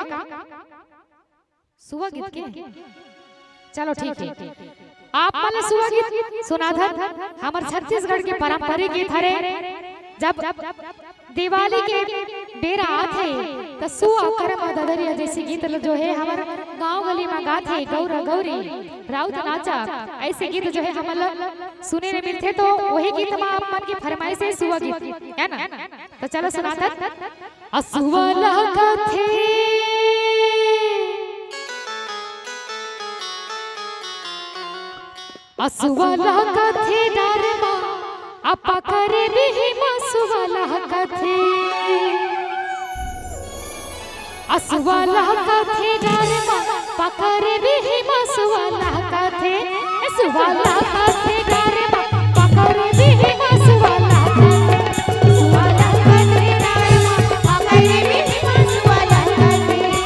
सुआ गीत के? चलो, ठीक हे। आप मन ला सुआ गीत सुनाथन, हमर छत्तीसगढ़ के पारंपरिक गीत हरे। जब दिवाली के बेरा आथे, त सुआ करम ददरिया जइसे गीत ल जो हे, हमर गांव गली म गाथे, गौरा गौरी, राउत नाचा, अइसे गीत जो हे, हमन ल सुने ल मिलथे, तो वही गीत म आप मन के फरमाइश हे, सुआ गीत, है ना? त चलो सुनाथन। असुआ ला कथे, असुआ ला कथे डर मा, आ पकरे बिही म असुआ ला कथे। असुआ ला कथे डर मा, पकरे बिही म असुआ ला कथे। ए सुआ ला कथे डर मा, पकरे बिही म असुआ ला कथे। सुआ ला कथे डर मा, पकरे बिही म असुआ ला कथे।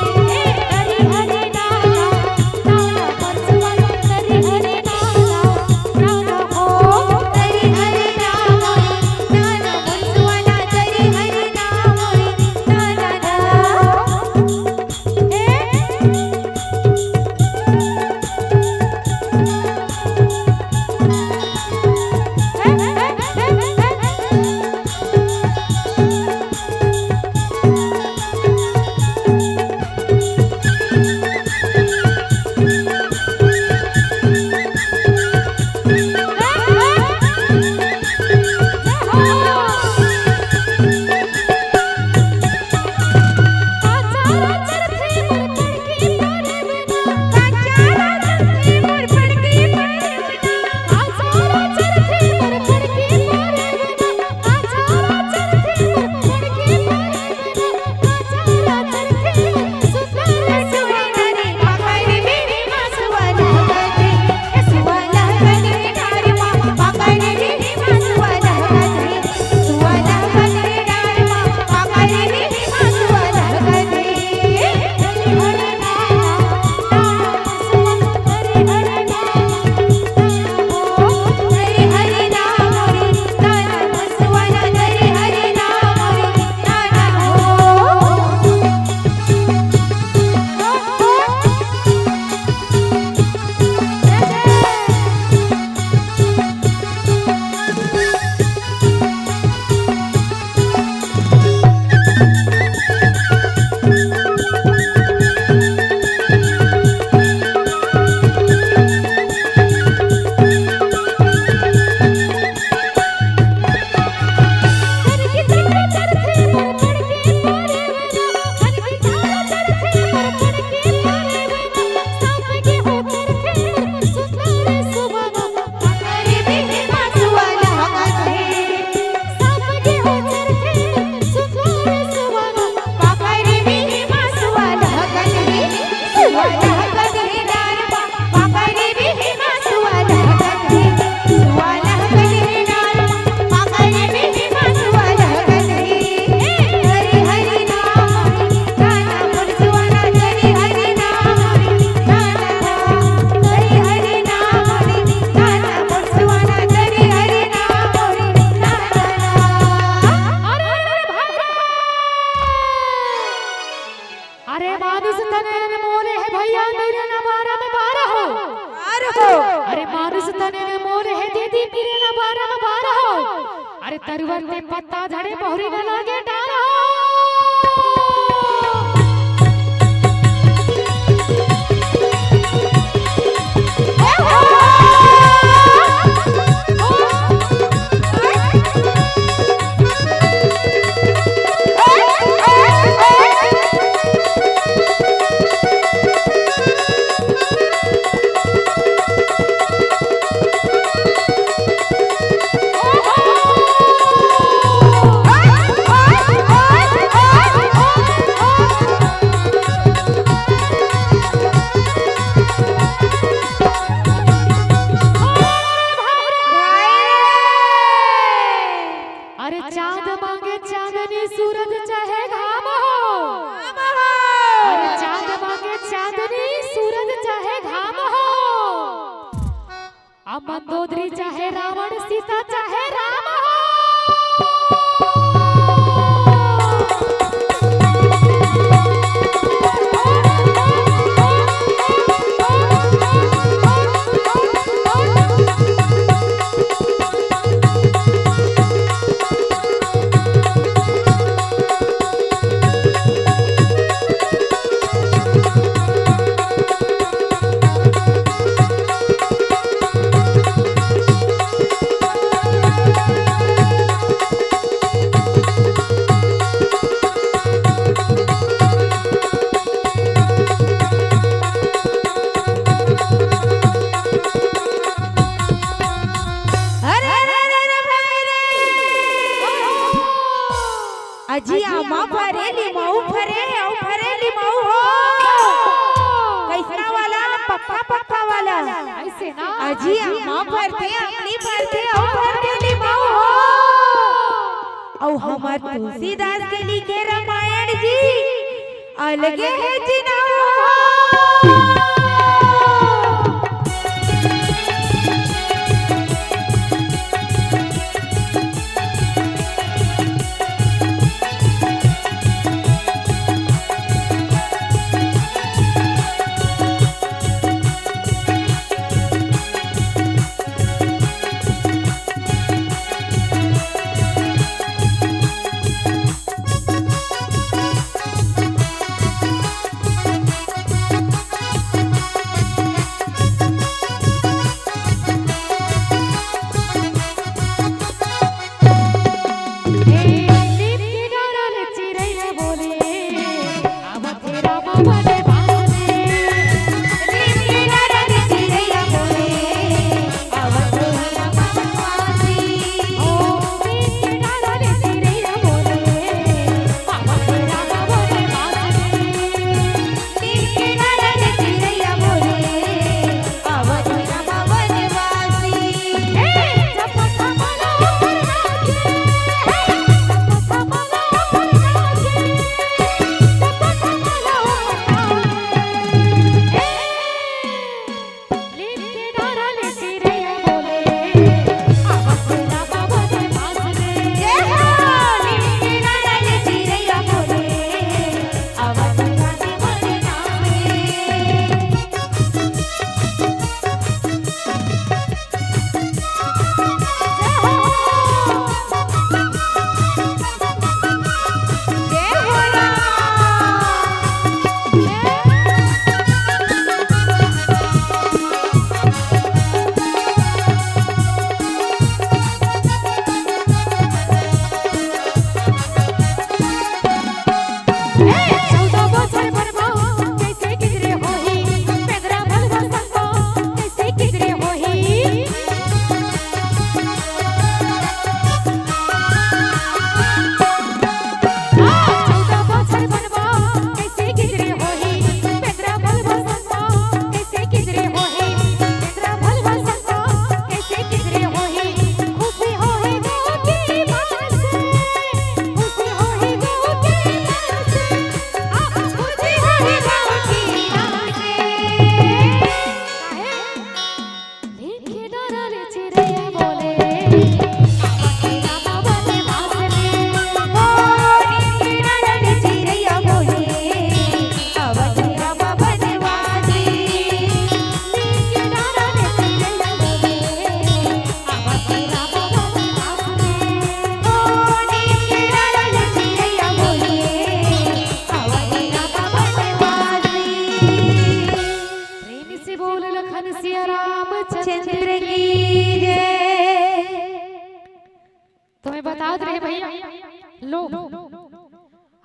अरे मानुष तन अनमोल हे भैया, मिरे न बारा में बारा हो। बारा हो। अरे मानुष तन अनमोल हे दीदी, मिरे न बारा में बारा हो। अरे तरुवन ते पत्ता झड़े, बहुरी न लागे डारा हो। अरे चांद मांगे चांदनी, सूरज चाहे घाम हो। अरे चांद मांगे चांदनी, सूरज चाहे घाम हो। अब मंदोदरी चाहे रावण, सीता चाहे राम हो। अरे, अरे, अरे, अरे, भाई रे। अजी आमा फरे, लिमाऊ फरे, अऊ फरे लिमाऊ हो। कइसना वाला? पक्का पक्का वाला। अइसे ना? अजी आमा फरथे, अमली फरथे, अऊ फरथे लिमाऊ हो। अऊ हमर तुलसीदास के लिखे रामायण जी अलगे हे जी ना।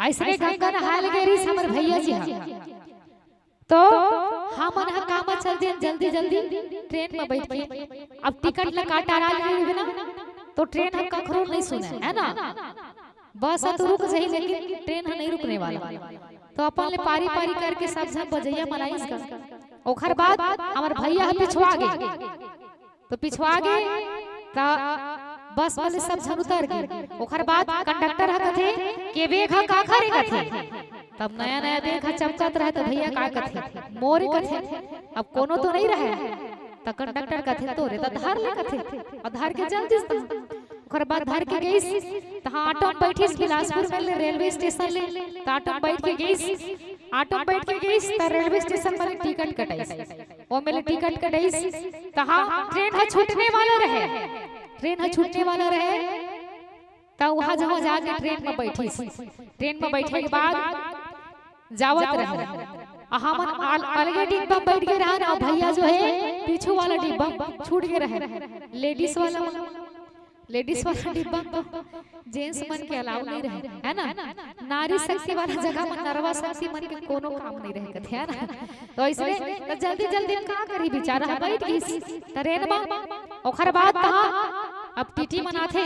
अइसने गंगा नहाय ल गे रिहिस हमर भैया जी ह। तो हमन ह काम चल देन जल्दी जल्दी ट्रेन म बइठ के। अब टिकट ल काटा रहिबे ना, तो ट्रेन ह कखरो नइ सुनय, है ना? बस ह तो रुक जाही, लेकिन ट्रेन ह नइ रुकने वाला। तो अपन ले पारी पारी करके सब झन बजइया मन आइस गा। ओखर बाद हमर भैया ह पिछवा गे, तो पिछवा गे, त बस वाले सब झन उतर गे। ओखर बाद कंडक्टर ह कथे, "के बेग ह काखर ए?" कथे। तब नया नया बेग ह चमकत रहय, त भैया का कथे, "मोरे" कथे। अब कोनो तो नइ रहय, त कंडक्टर कथे, "तोरे त धर ले" कथे, अउ धर के चल दिस। त ओखर बाद धर के गइस, तहाँ ऑटो म बइठिस बिलासपुर म ले रेलवे स्टेशन ले, त ऑटो म बइठ के गइस, ऑटो म बइठ के गइस, त रेलवे स्टेशन म ले टिकट कटाइस। ओमे ले टिकट कटाइस, तहाँ ट्रेन ह छूटने वाला रहय, ट्रेन ह छूटने वाला रहय, त उहाँ जहाँ जाके ट्रेन म बइठिस। ट्रेन म बइठे के बाद जावत रहय, अ हमन अल-, अलगे डिब्बा म बइठ गे रहन, अउ भैया जो हे पीछू वाला डिब्बा म छूट गे रहय, लेडीज वाला म। लेडीज वाला डिब्बा म जेंट्स मन के अलाउ नइ रहय, है ना? नारी शक्ति वाला जगह म नरवा शक्ति मन के कोनो काम नइ रहय कथे, है ना? तो अइसने त जल्दी जल्दी म का करही, बिचारा ह बइठ गिस ट्रेन म। ओखर बाद तहाँ अब टीटी मन आथे,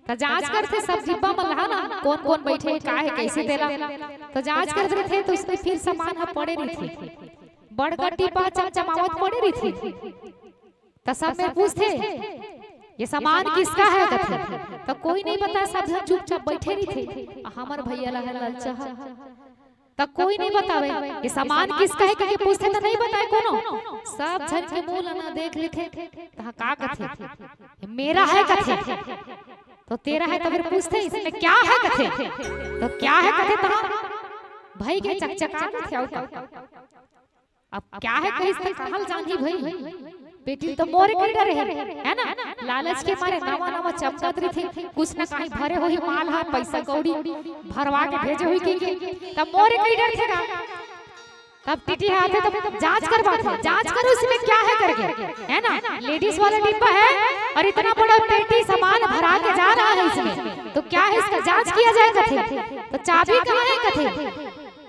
त जांच करथे सब डिब्बा मन ल, है ना, कोन कोन बइठे, का हे, कइसे तेला। त जांच करत रहिथे, त उसमें फिर सामान ह पड़े रहिथे, बड़का टीपा चमचमावत पड़े रहिथे। त सब मेर पूछथे, "ये सामान किसका है?" कथे। त कोई नइ बताय, सब झन चुपचाप बइठे रहिथे। अ हमर भैया ल हे ललचा ह, त कोई नइ बतावय, "ये सामान किसका है?" कहिके पूछथे त नइ बताय कोनो। सब झन के मुंह ल ना देख लेथे, तहाँ का कथे, "ये मेरा है" कथे। त तेरा है त फिर पूछथे, "इसमें क्या है?" कथे। त "क्या है?" कथे, तहाँ भई के चकचका देथे, अउ का। अब क्या हे कहिस त कहल जानही भई, पेटी ल तो मोरे कहि डरे हे, है ना? लालच के मारे नवा नवा चमकत रहिथे, कुछ न काहीं भरे होही माल ह, पइसा कौड़ी भरवा के भेजे होही कहिके, त मोरे कहि डरथे गा। तब टीटी ह आथे त जांच करवाथे, "जांच करो इसमें क्या है?" करके, है ना? लेडीज वाला डिब्बा है और इतना बड़ा पेटी सामान भरा के जा रहा है इसमें, तो क्या है इसका, जांच किया जाए कथे। त चाबी कहाँ है कथे?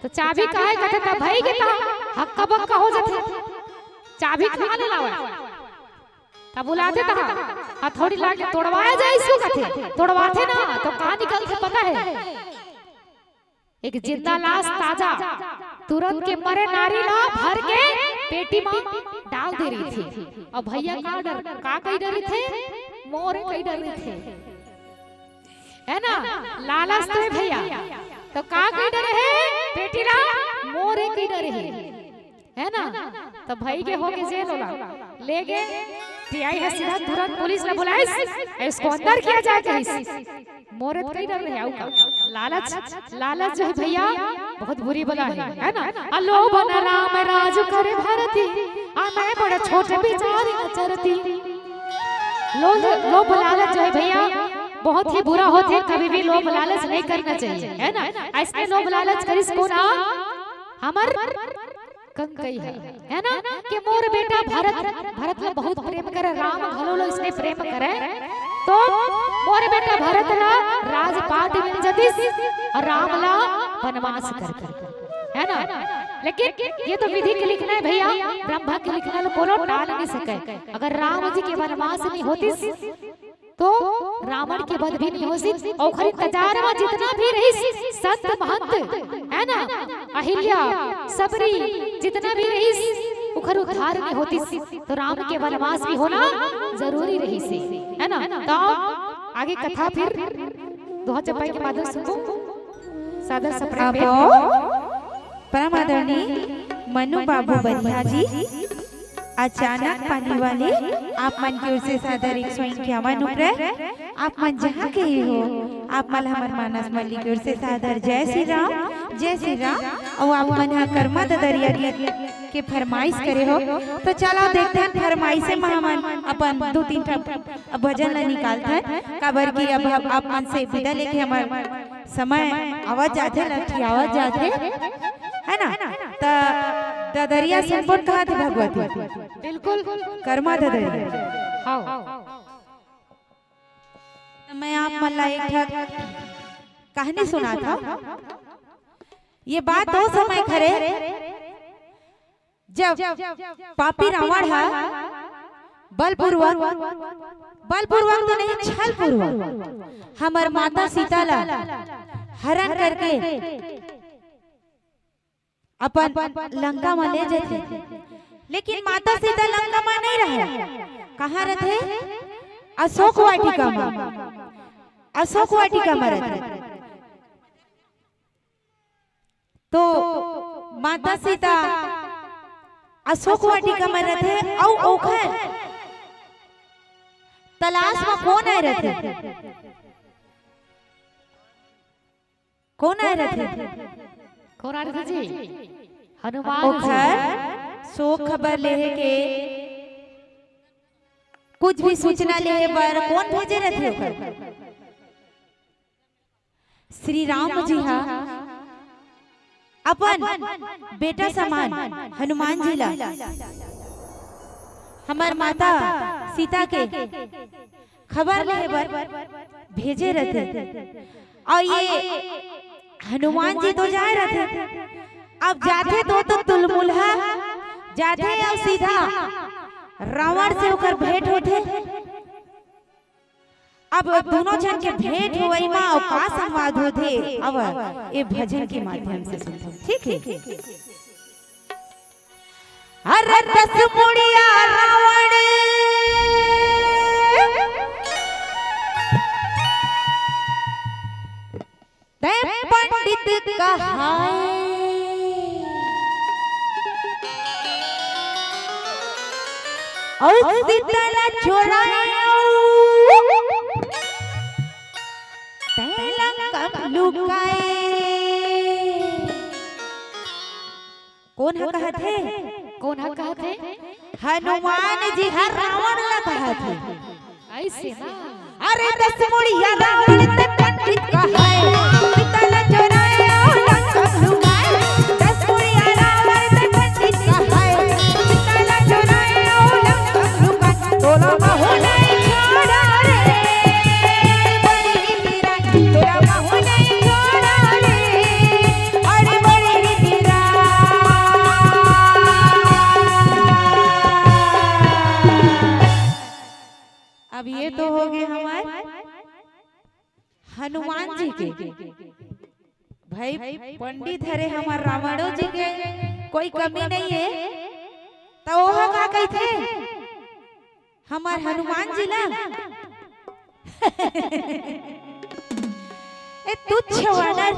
त चाबी कहाँ हे कथे, त भई के तहाँ हक्का बक्का हो जाथे। चाबी कहाँ ले लावय? त बुलाथे तहाँ हथौड़ी लाके तोड़वाय जाय इसको कथे। तोड़वाथे ना त का निकलथे पता हे? एक जिंदा लाश ताजा, तुरंत के मरे नारी ला भर के पेटी म डाल दे रहिथे। अब भैया का डर, का कहि डरथे? मोरे कहि डरथे। है ना? लालच तो हे भैया, त का कहि डरे हे? पेटी ला मोरे कहि डरे हे, है ना? त भई के होगे जेल ओला, ले गे, टीआई ह सीधा तुरंत पुलिस ला बुलाइस, इसको अंदर किया जाए कहिस। मोरे त कहि डरे हे, अउ का? लालच, लालच जो हे भैया, बहुत बुरी बला हे, है ना? अ लोभ न राम राज करे भरती, अ मैं बड़ा छोट बिचारी अचरती। लोभ, लोभ लालच जो हे भैया, बहुत ही बुरा होथे, कभी भी लोभ लालच नहीं करना चाहिए, है ना? अइसने लोभ लालच करिस कोन ह? हमर कंकई ह, है ना? कि मोर बेटा भरत, भरत ला बहुत प्रेम करे, राम घलो ला अइसने प्रेम करे, तो मोर बेटा भरत ला राजपाट मिल जतिस अउ राम ला बनवास कर, कर, है ना? लेकिन ये तो विधि के लिखना हे भैया, ब्रह्मा के लिखना ला कोनो टाल नइ सकय। अगर राम जी के बनवास नइ होतिस, तो रावण के वध भी नइ होतिस। ओखर इंतजार म जितना भी रहिस संत महंत, है ना, अहिल्या, सबरी, जितना भी रहिस, ओखर उद्धार नइ होतिस, तो राम के वनवास भी होना जरूरी रहिस हे, है ना? तो आगे कथा फिर दोहा चपाई के माध्यम सुनबो। सादर सप्रेम अब भेंट। परम आदरणीय मनु बाबू बरिहा जी, अचानक पानी वाले, आप मन के ओर से सादर एक सौ इक्यावन रुपये। आप मन जहाँ कहीं हो, आप मन हमर मानस मल्ली के ओर से सादर जय श्री राम, जय श्री राम। अउ आप मन ह कर्मा ददरिया गीत के फरमाइश करे हो, तो चलो देखथन फरमाइशे म हमन अपन दू तीन ठा भजन ल निकालथन, काबर कि अब हम आप मन से विदा लेके हमर समय आवत जाथे, लठियावत जाथे, है ना? त ददरिया सुनबो कहाथे भगवती। बिल्कुल। कर्मा ददरिया। हाँ। त मैं आप मन ला एक ठक कहानी सुनात हव। ये बात ओ समय के हरे, जब पापी रावण ह बलपूर्वक, बलपूर्वक तो नहीं, छलपूर्वक हमर माता सीता ला हरण करके अपन लंका म ले जथे। लेकिन माता सीता लंका म नहीं रहे। कहाँ रथे? अशोक वाटिका म। अशोक वाटिका म रथे। तो माता सीता अशोक वाटिका म रथे, अउ ओखर तलाश म कोन आए रथे? कोन आए रथे? कोन आए रथे जी? हनुमान जी। ओखर शोक खबर लेहे के, कुछ भी सूचना लेहे बर कोन भेजे रथे ओखर? श्री राम जी हा अपन बेटा समान हनुमान जी ला हमर माता सीता के खबर लेहे बर भेजे रथे। अउ ये हनुमान जी तो जाए रथे, अब जाथे तो, तो तुलमुलहा जाथे अउ सीधा रावण से ओकर भेंट होथे। अब दूनों झन के भेंट होवई मा अउ का संवाद होथे, अब ए भजन के माध्यम से सुनथन, ठीक है? अरे दस मुड़िया रावण तैं पंडित कहाय। अउ सीता ला चोराय, तैं लंका म लुकाय। कोन ह कहत हे? कोन ह कहत हे? हनुमान जी ह रावण ला कहत हे। अइसे ना। अरे दस मुड़िया रावण तैं पंडित कहाय, सीता ला चोराय अउ लंका म लुकाय। दस मुड़िया रावण तैं पंडित कहाय, सीता ला चोराय अउ लंका म लुकाय। तोला महूं नहीं छोड़ंव रे, बड़ी वीर राय, तोला महूं नहीं छोड़ंव रे, अरे बड़ी वीर राय। अब ये तो हो गए हमर हनुमान जी के। भाई पंडित हरे हमर रावणो जी के कोई कमी नहीं है, त ओह का कहिथे हमर हनुमान जी ला? ए तुच्छ वानर,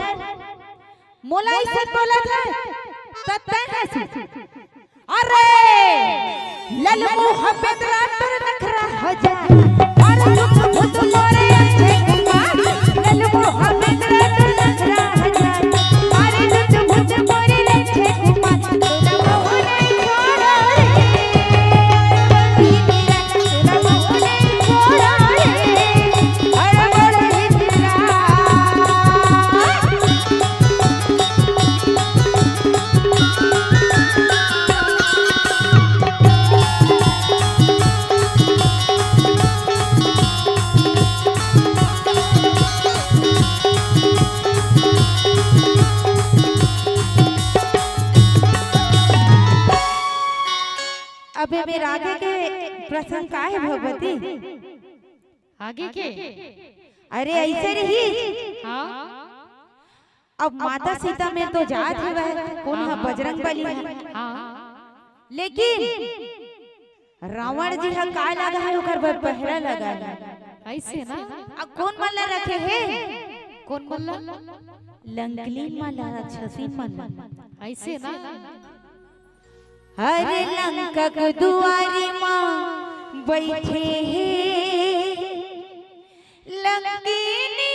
मोला अइसन बोलत हे, त तैं हंसू। अरे ललमुहा बेंदरा तोर नखरा हजार, अरे लुच भुच मोरे अक्षय कुमार, ललमुहा बेंदरा तोर नखरा हजार, अरे लुच भुच मोरे अक्षय कुमार, तोला महूं नहीं छोड़ंव रे, तोला महूं नहीं छोड़ंव रे, अरे बड़ वीर राय। अब एमे आगे के प्रसंग का हे भगवती? आगे के? अरे अइसे रही। हाँ। अब माता सीता मेर तो जात हवय, कोन ह? हाँ। बजरंग बली ह। हाँ। लेकिन रावण जी ह का लगा हे, ओकर बर पहरा लगा हे। अइसे ना? अब कोन मन ला रखे हे? कोन मन ला? लंकलीन मन ला, राक्षसीन मन ला। अइसे ना? अरे लंका के दुआरी म बइठे हे लंकिनी।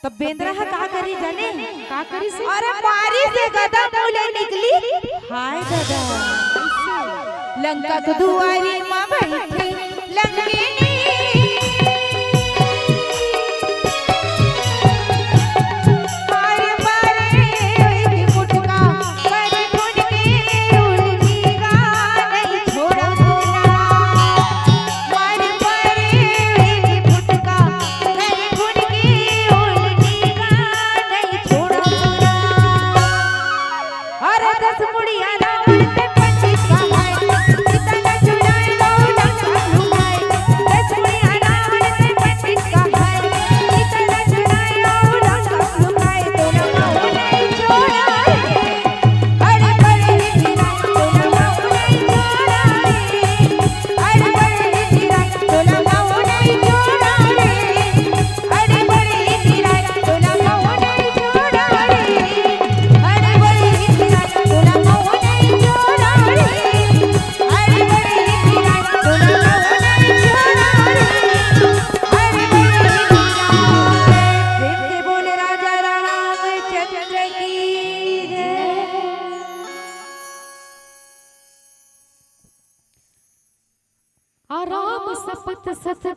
त बेंदरा ह का करी जाने? का करिस? अरे मारिस गदा मुँह ले निकली। हाय ददा। लंका के दुआरी म बइठे लंकिनी। मारे मारे ओई मुटका, मारे मुटके उलटी गा नहीं छोड़ा बोला।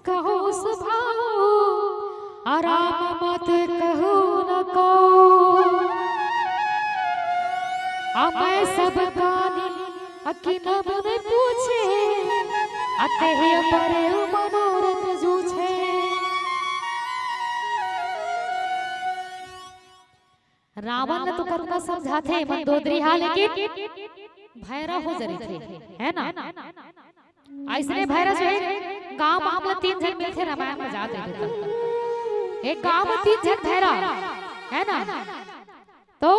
कहो सुभाओ, आ राम मत कहो न को। आ मैं सब कानी अकिनब न पूछे, अतहे परे मनोरथ जूझे। रावण ल तो कतना समझाथे मंदोदरी हा, लेकिन भैरा हो जरिथे, है ना? अइसने भैरा जो हे, गांव म हमला तीन झन मिलथे, रामायण म जात रहिथे त। एक गांव म तीन झन भैरा, है ना? तो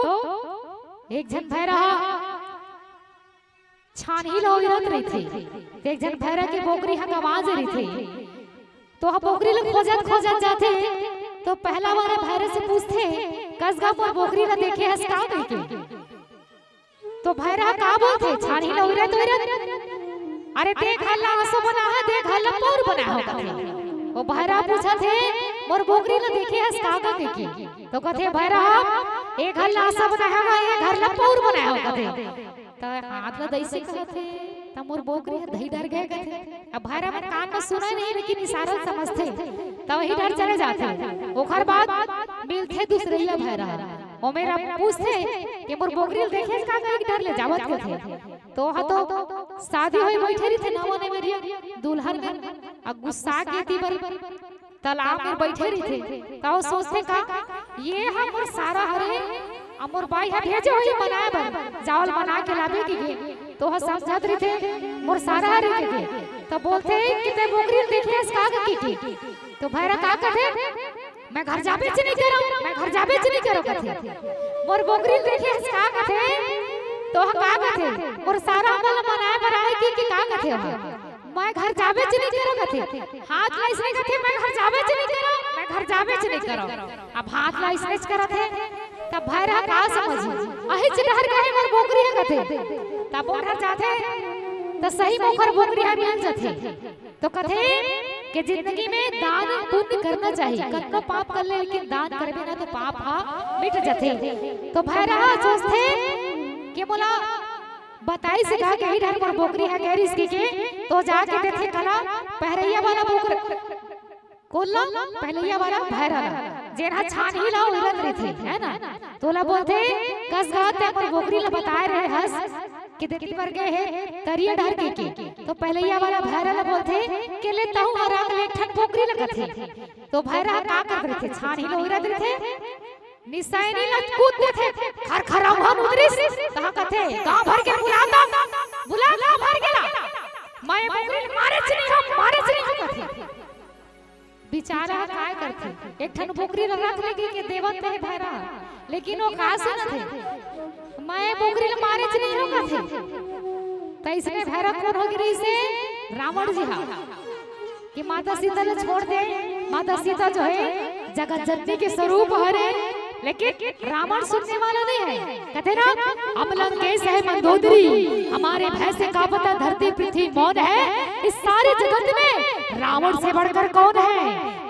एक झन भैरा छानही ल ओइरत रहिथे, त एक झन भैरा के बोकरी ह गंवा गे रहिथे। तो ह बोकरी ल खोजत खोजत जाथे, तो पहला वाला भैरा से पूछथे, "कस गा मोर बोकरी ल देखे हस का?" कहिके। तो भैरा का बोलथे, छानही ल ओइरत ओइरत, "अरे दे घर ला आंसू बना है, दे घर ला पौर बना हो," कथे। वो भैरा पूछथे, "मोर बोकरी ल देखे हस का गा?" कहिके। तो कथे भैरा, "ए घर ला आंसू बना है, ए घर ला पौर बना हो," कथे। त हाथ ल दइसे कहत हे, त मोर बोकरी ह दही डर गे कथे। अब भैरा मन कान म सुनय नहीं, लेकिन इशारा ल समझथे, त वही डर चले जाथे। ओखर बाद मिलथे दूसरइया भैरा ह, ओमेर पूछथे कि मोर बोकरी ल देखेस का, कहिके डर ले जावत कथे। तो ह तो शादी होई बइठे रहिथे नवा नवेरिया दुल्हन में, अउ गुस्सा के एती बर तालाब में बइठे रहिथे, त ओ सोचथे का, "ये ह मोर सारा हरे, अउ मोर बाई ह भेजे होही बनाए बर, चावल बना के लाबे कहिके।" तो ह समझत रहिथे, "मोर सारा हरे," कहिके। त बोलथे कि "ते बोकरी ल देखे हस का?" कहिके। तो भैरा का कथे, "मैं घर जाबेच नहीं करंव, मैं घर जाबेच नहीं करंव," कथे। "मोर बोकरी ल देखे हस का?" कथे। तो ह का कथे, "मोर सारा हमला बनाए बर आए कहिके," का कथे ह। "मैं घर जाबेच नहीं करंव," कथे। हाथ ला अइसने कथे, "मैं घर जाबेच नहीं करंव, मैं घर जाबेच नहीं करंव।" अब हाथ ला अइसनेच करत हे, तब भैरा का समझही, "अहिच डहर गे हे मोर बोकरी ह," कथे। तब ओ डहर जाथे, त सही म ओखर बोकरी ह मिल जथे। तो कथे कि जिंदगी में दान पुण्य करना चाहिए, कतनो पाप कर ले, लेकिन दान करबे ना, तो पाप ह मिट जथे। तो भैरा ह सोचथे कि मोला बताइस का, कहीं डहर मोर बोकरी ह गे रिहिस कहिके, तो जाके देथे कला, पहरइया वाला बोकर, कोन ला? पहरइया वाला भैरा ला, जेन ह छानही ला ओइरत रहिथे, है ना? तोला बोलथे, "कस गा ते मोर बोकरी ला बताए रहे हस कि देती बर गे हे तरिया डहर कहिके।" तो पहरइया वाला भैरा ला बोलथे कि "ले तहूं हरा के ले एक ठन बोकरी ला," कथे। तो भैरा ह का करत रहिथे? छानही ला ओइरत रहिथे, निसैनी ल कूद देथे, खरखरउहा नोदरिस, तहाँ कथे, "गाँव भर के बुला त, बुला गाँव भर के ला, मैं ए बोकरी ल मारेच नहीं हँव, मारेच नहीं हँव," कथे। बिचारा ह काय करथे, एक ठन बोकरी ल रख ले कहिके देवत हे भैरा, लेकिन ओ का सुनत हे, "मैं ए बोकरी ल मारेच नहीं हँव," कथे। त अइसने भैरा कोन हो गे रिहिसे? रावण जी हा। कि माता सीता ल छोड़ दे, माता सीता जो हे जगत जननी के स्वरूप हरे, लेकिन रावण सुनने वाला नहीं है। कथे ना, "अमलंकेश है मंदोदरी, हमारे भय से कांपता धरती पृथ्वी मौन है, इस सारे जगत में रावण से बढ़कर कौन है?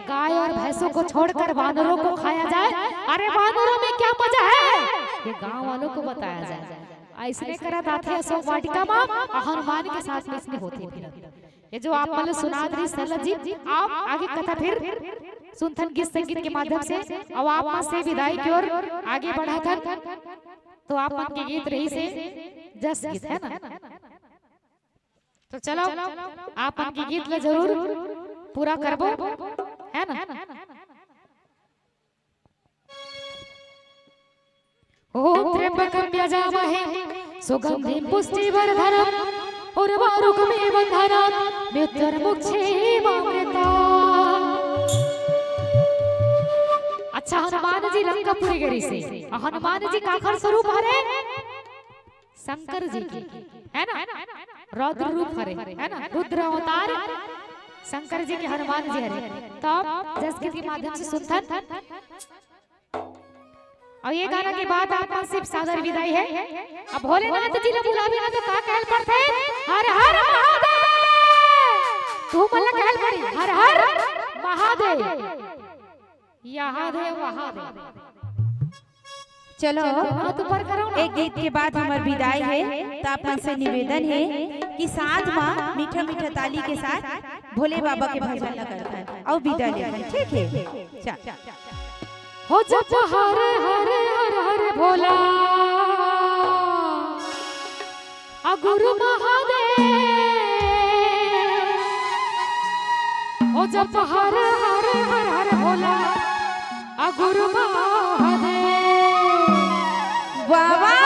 गाय और भैंसों को छोड़कर वानरों को खाया जाए, अरे वानरों में क्या मजा है, ये गांव वालों को बताया जाए।" अइसने करत आथे अशोक वाटिका म, हनुमान के साथ में अइसने होथे फिर। ये जो आप मन ल सुनात रहिस सरला जी, आप आगे कथा फिर सुनथन गीत संगीत के माध्यम से, अउ आप मन से विदाई की ओर आगे बढ़ाथन। तो आप मन के गीत रहिसे जस गीत, है ना? तो चलो, आप मन के गीत ल जरूर पूरा करबो, है ना? ओम त्र्यंबकम यजामहे सुगंधिम पुष्टिवर्धनम उर्वारुकमिव बंधनात् मृत्युर्मुक्षेमामृतात्। अच्छा, हनुमान जी लंकापुरी गे रिहिसे। हनुमान जी काखर स्वरूप हरे? शंकर जी के, है ना? रौद्र रूप हरे, है ना? रुद्र अवतार शंकर जी के हनुमान जी हरे। तो जस गीत के माध्यम से सुनथन। अउ ये गाना के बाद आप मन से सादर विदाई हे। अब भोलेनाथ जी ला बुलाबे ना तो का कहल पड़थे? हर हर महादेव। तू मन ला कहल पड़ी, हर हर महादेव। यहाँ दे, वहाँ दे। चलो, हाथ ऊपर करो ना। एक गीत के बाद हमर विदाई हे, त आप मन से निवेदन हे कि साथ म मीठा मीठा ताली के साथ भोले बाबा के भजन ला करथन अउ बिदा लेथन, ठीक हे? चल। हो जप हरे हरे हर हर भोला, आ गुरु महादेव। हो जप हरे हरे हर हर भोला, आ गुरु महादेव। वाह, वाह।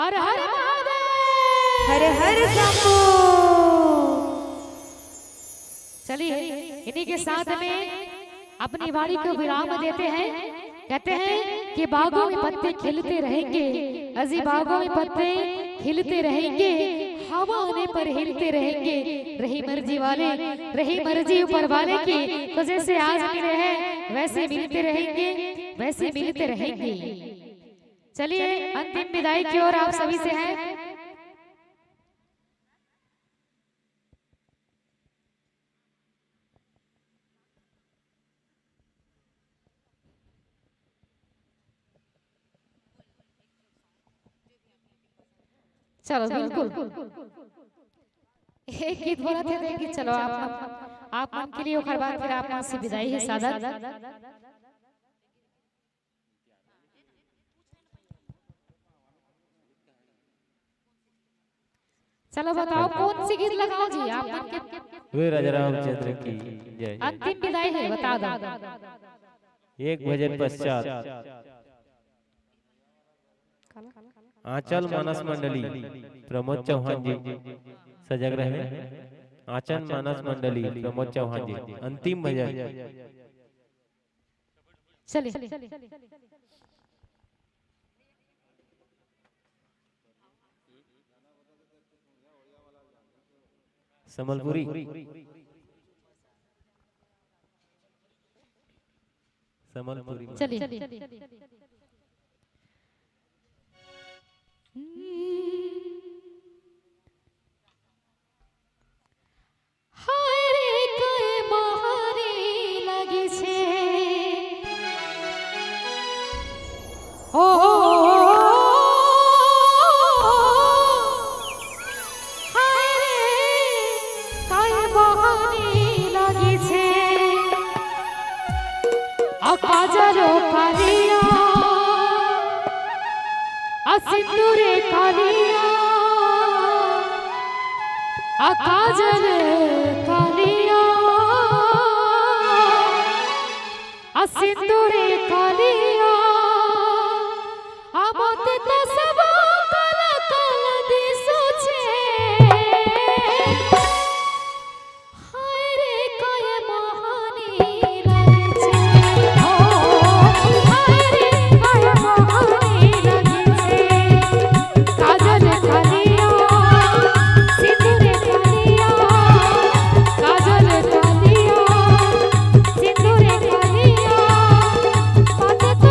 हर हर महादेव। हर हर शंभू। चलिए, इन्हीं के साथ में अपनी वाणी को विराम देते हैं। कहते हैं कि बागों में पत्ते खिलते रहेंगे, अजी बागों में पत्ते खिलते रहेंगे, हवा आने पर हिलते रहेंगे। रही मर्जी वाले, रही मर्जी ऊपर वाले की, तो जैसे आज मिले हैं वैसे मिलते रहेंगे, वैसे मिलते रहेंगे। चलिए, अंतिम विदाई की ओर आप सभी से है। चलो, बिल्कुल। एक गीत बोला थे कि चलो, आप मन, आप मन के लिए, ओकर बाद फिर आप मन से विदाई है सादर। चलो बताओ, कौन सी गीत लगाओ जी आप मन के? वे राजा रामचंद्र की जय। अंतिम विदाई है, बता दो। एक भजन पश्चात आंचल मानस मंडली, प्रमोद चौहान जी सजग रहे। आंचल मानस मंडली, प्रमोद चौहान जी, अंतिम भजन। चलिए। संबलपुरी। संबलपुरी। चलिए। हाय रे, काय बहारी लगिसे। ओ, हाय रे, काय बहारी लगिसे। आ काजल कालिया, आ सिंदूरे कालिया, आ काजल कालिया, आ सिंदूरे कालिया, आ मोती तो सब काला काला दिसुछे। हाय रे, काय बहारी लगिसे। ओ, हाय रे, काय बहारी लगिसे। काजल कालिया, सिंदूर कालिया, काजल कालिया, सिंदूर कालिया, पत तो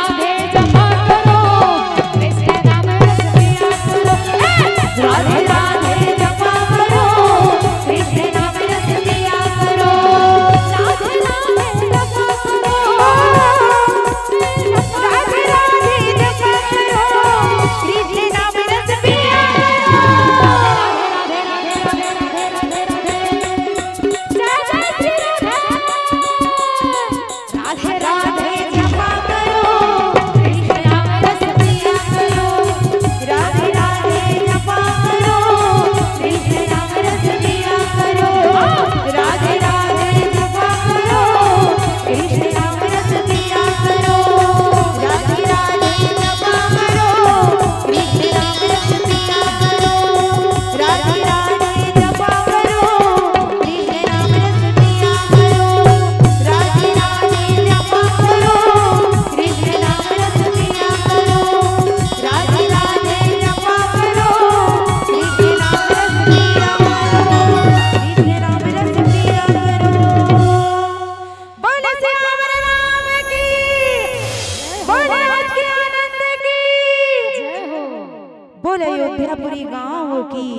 राधे जपा करो, कृष्ण नाम रस पिया करो। राधे राधे जपा करो, कृष्ण नाम रस पिया करो। राधे राधे जपा करो, राधे राधे जपा करो, कृष्ण नाम रस पिया करो। जय जय श्री राधे। राधे राधे जपा करो, कृष्ण नाम रस पिया करो। राधे राधे जपा करो, कृष्ण नाम रस पिया करो। राधे राधे जपा करो, कृष्ण नाम रस पिया करो। राधे राधे जपा करो, कृष्ण नाम रस पिया करो। राधे राधे जपा करो, कृष्ण नाम रस पिया करो। राधे राधे जपा करो, कृष्ण नाम रस पिया करो। राधे राधे जपा करो, कृष्ण नाम रस पिया करो। कृष्ण नाम रस पिया करो। बोले सियावर राम की, बोले आज के आनंद की, बोले अयोध्यापुरी गांव की।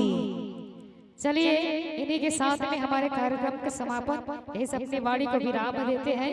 चलिए, इन्हीं के साथ में हमारे कार्यक्रम का समापन, इस अपनी वाणी को विराम देते हैं।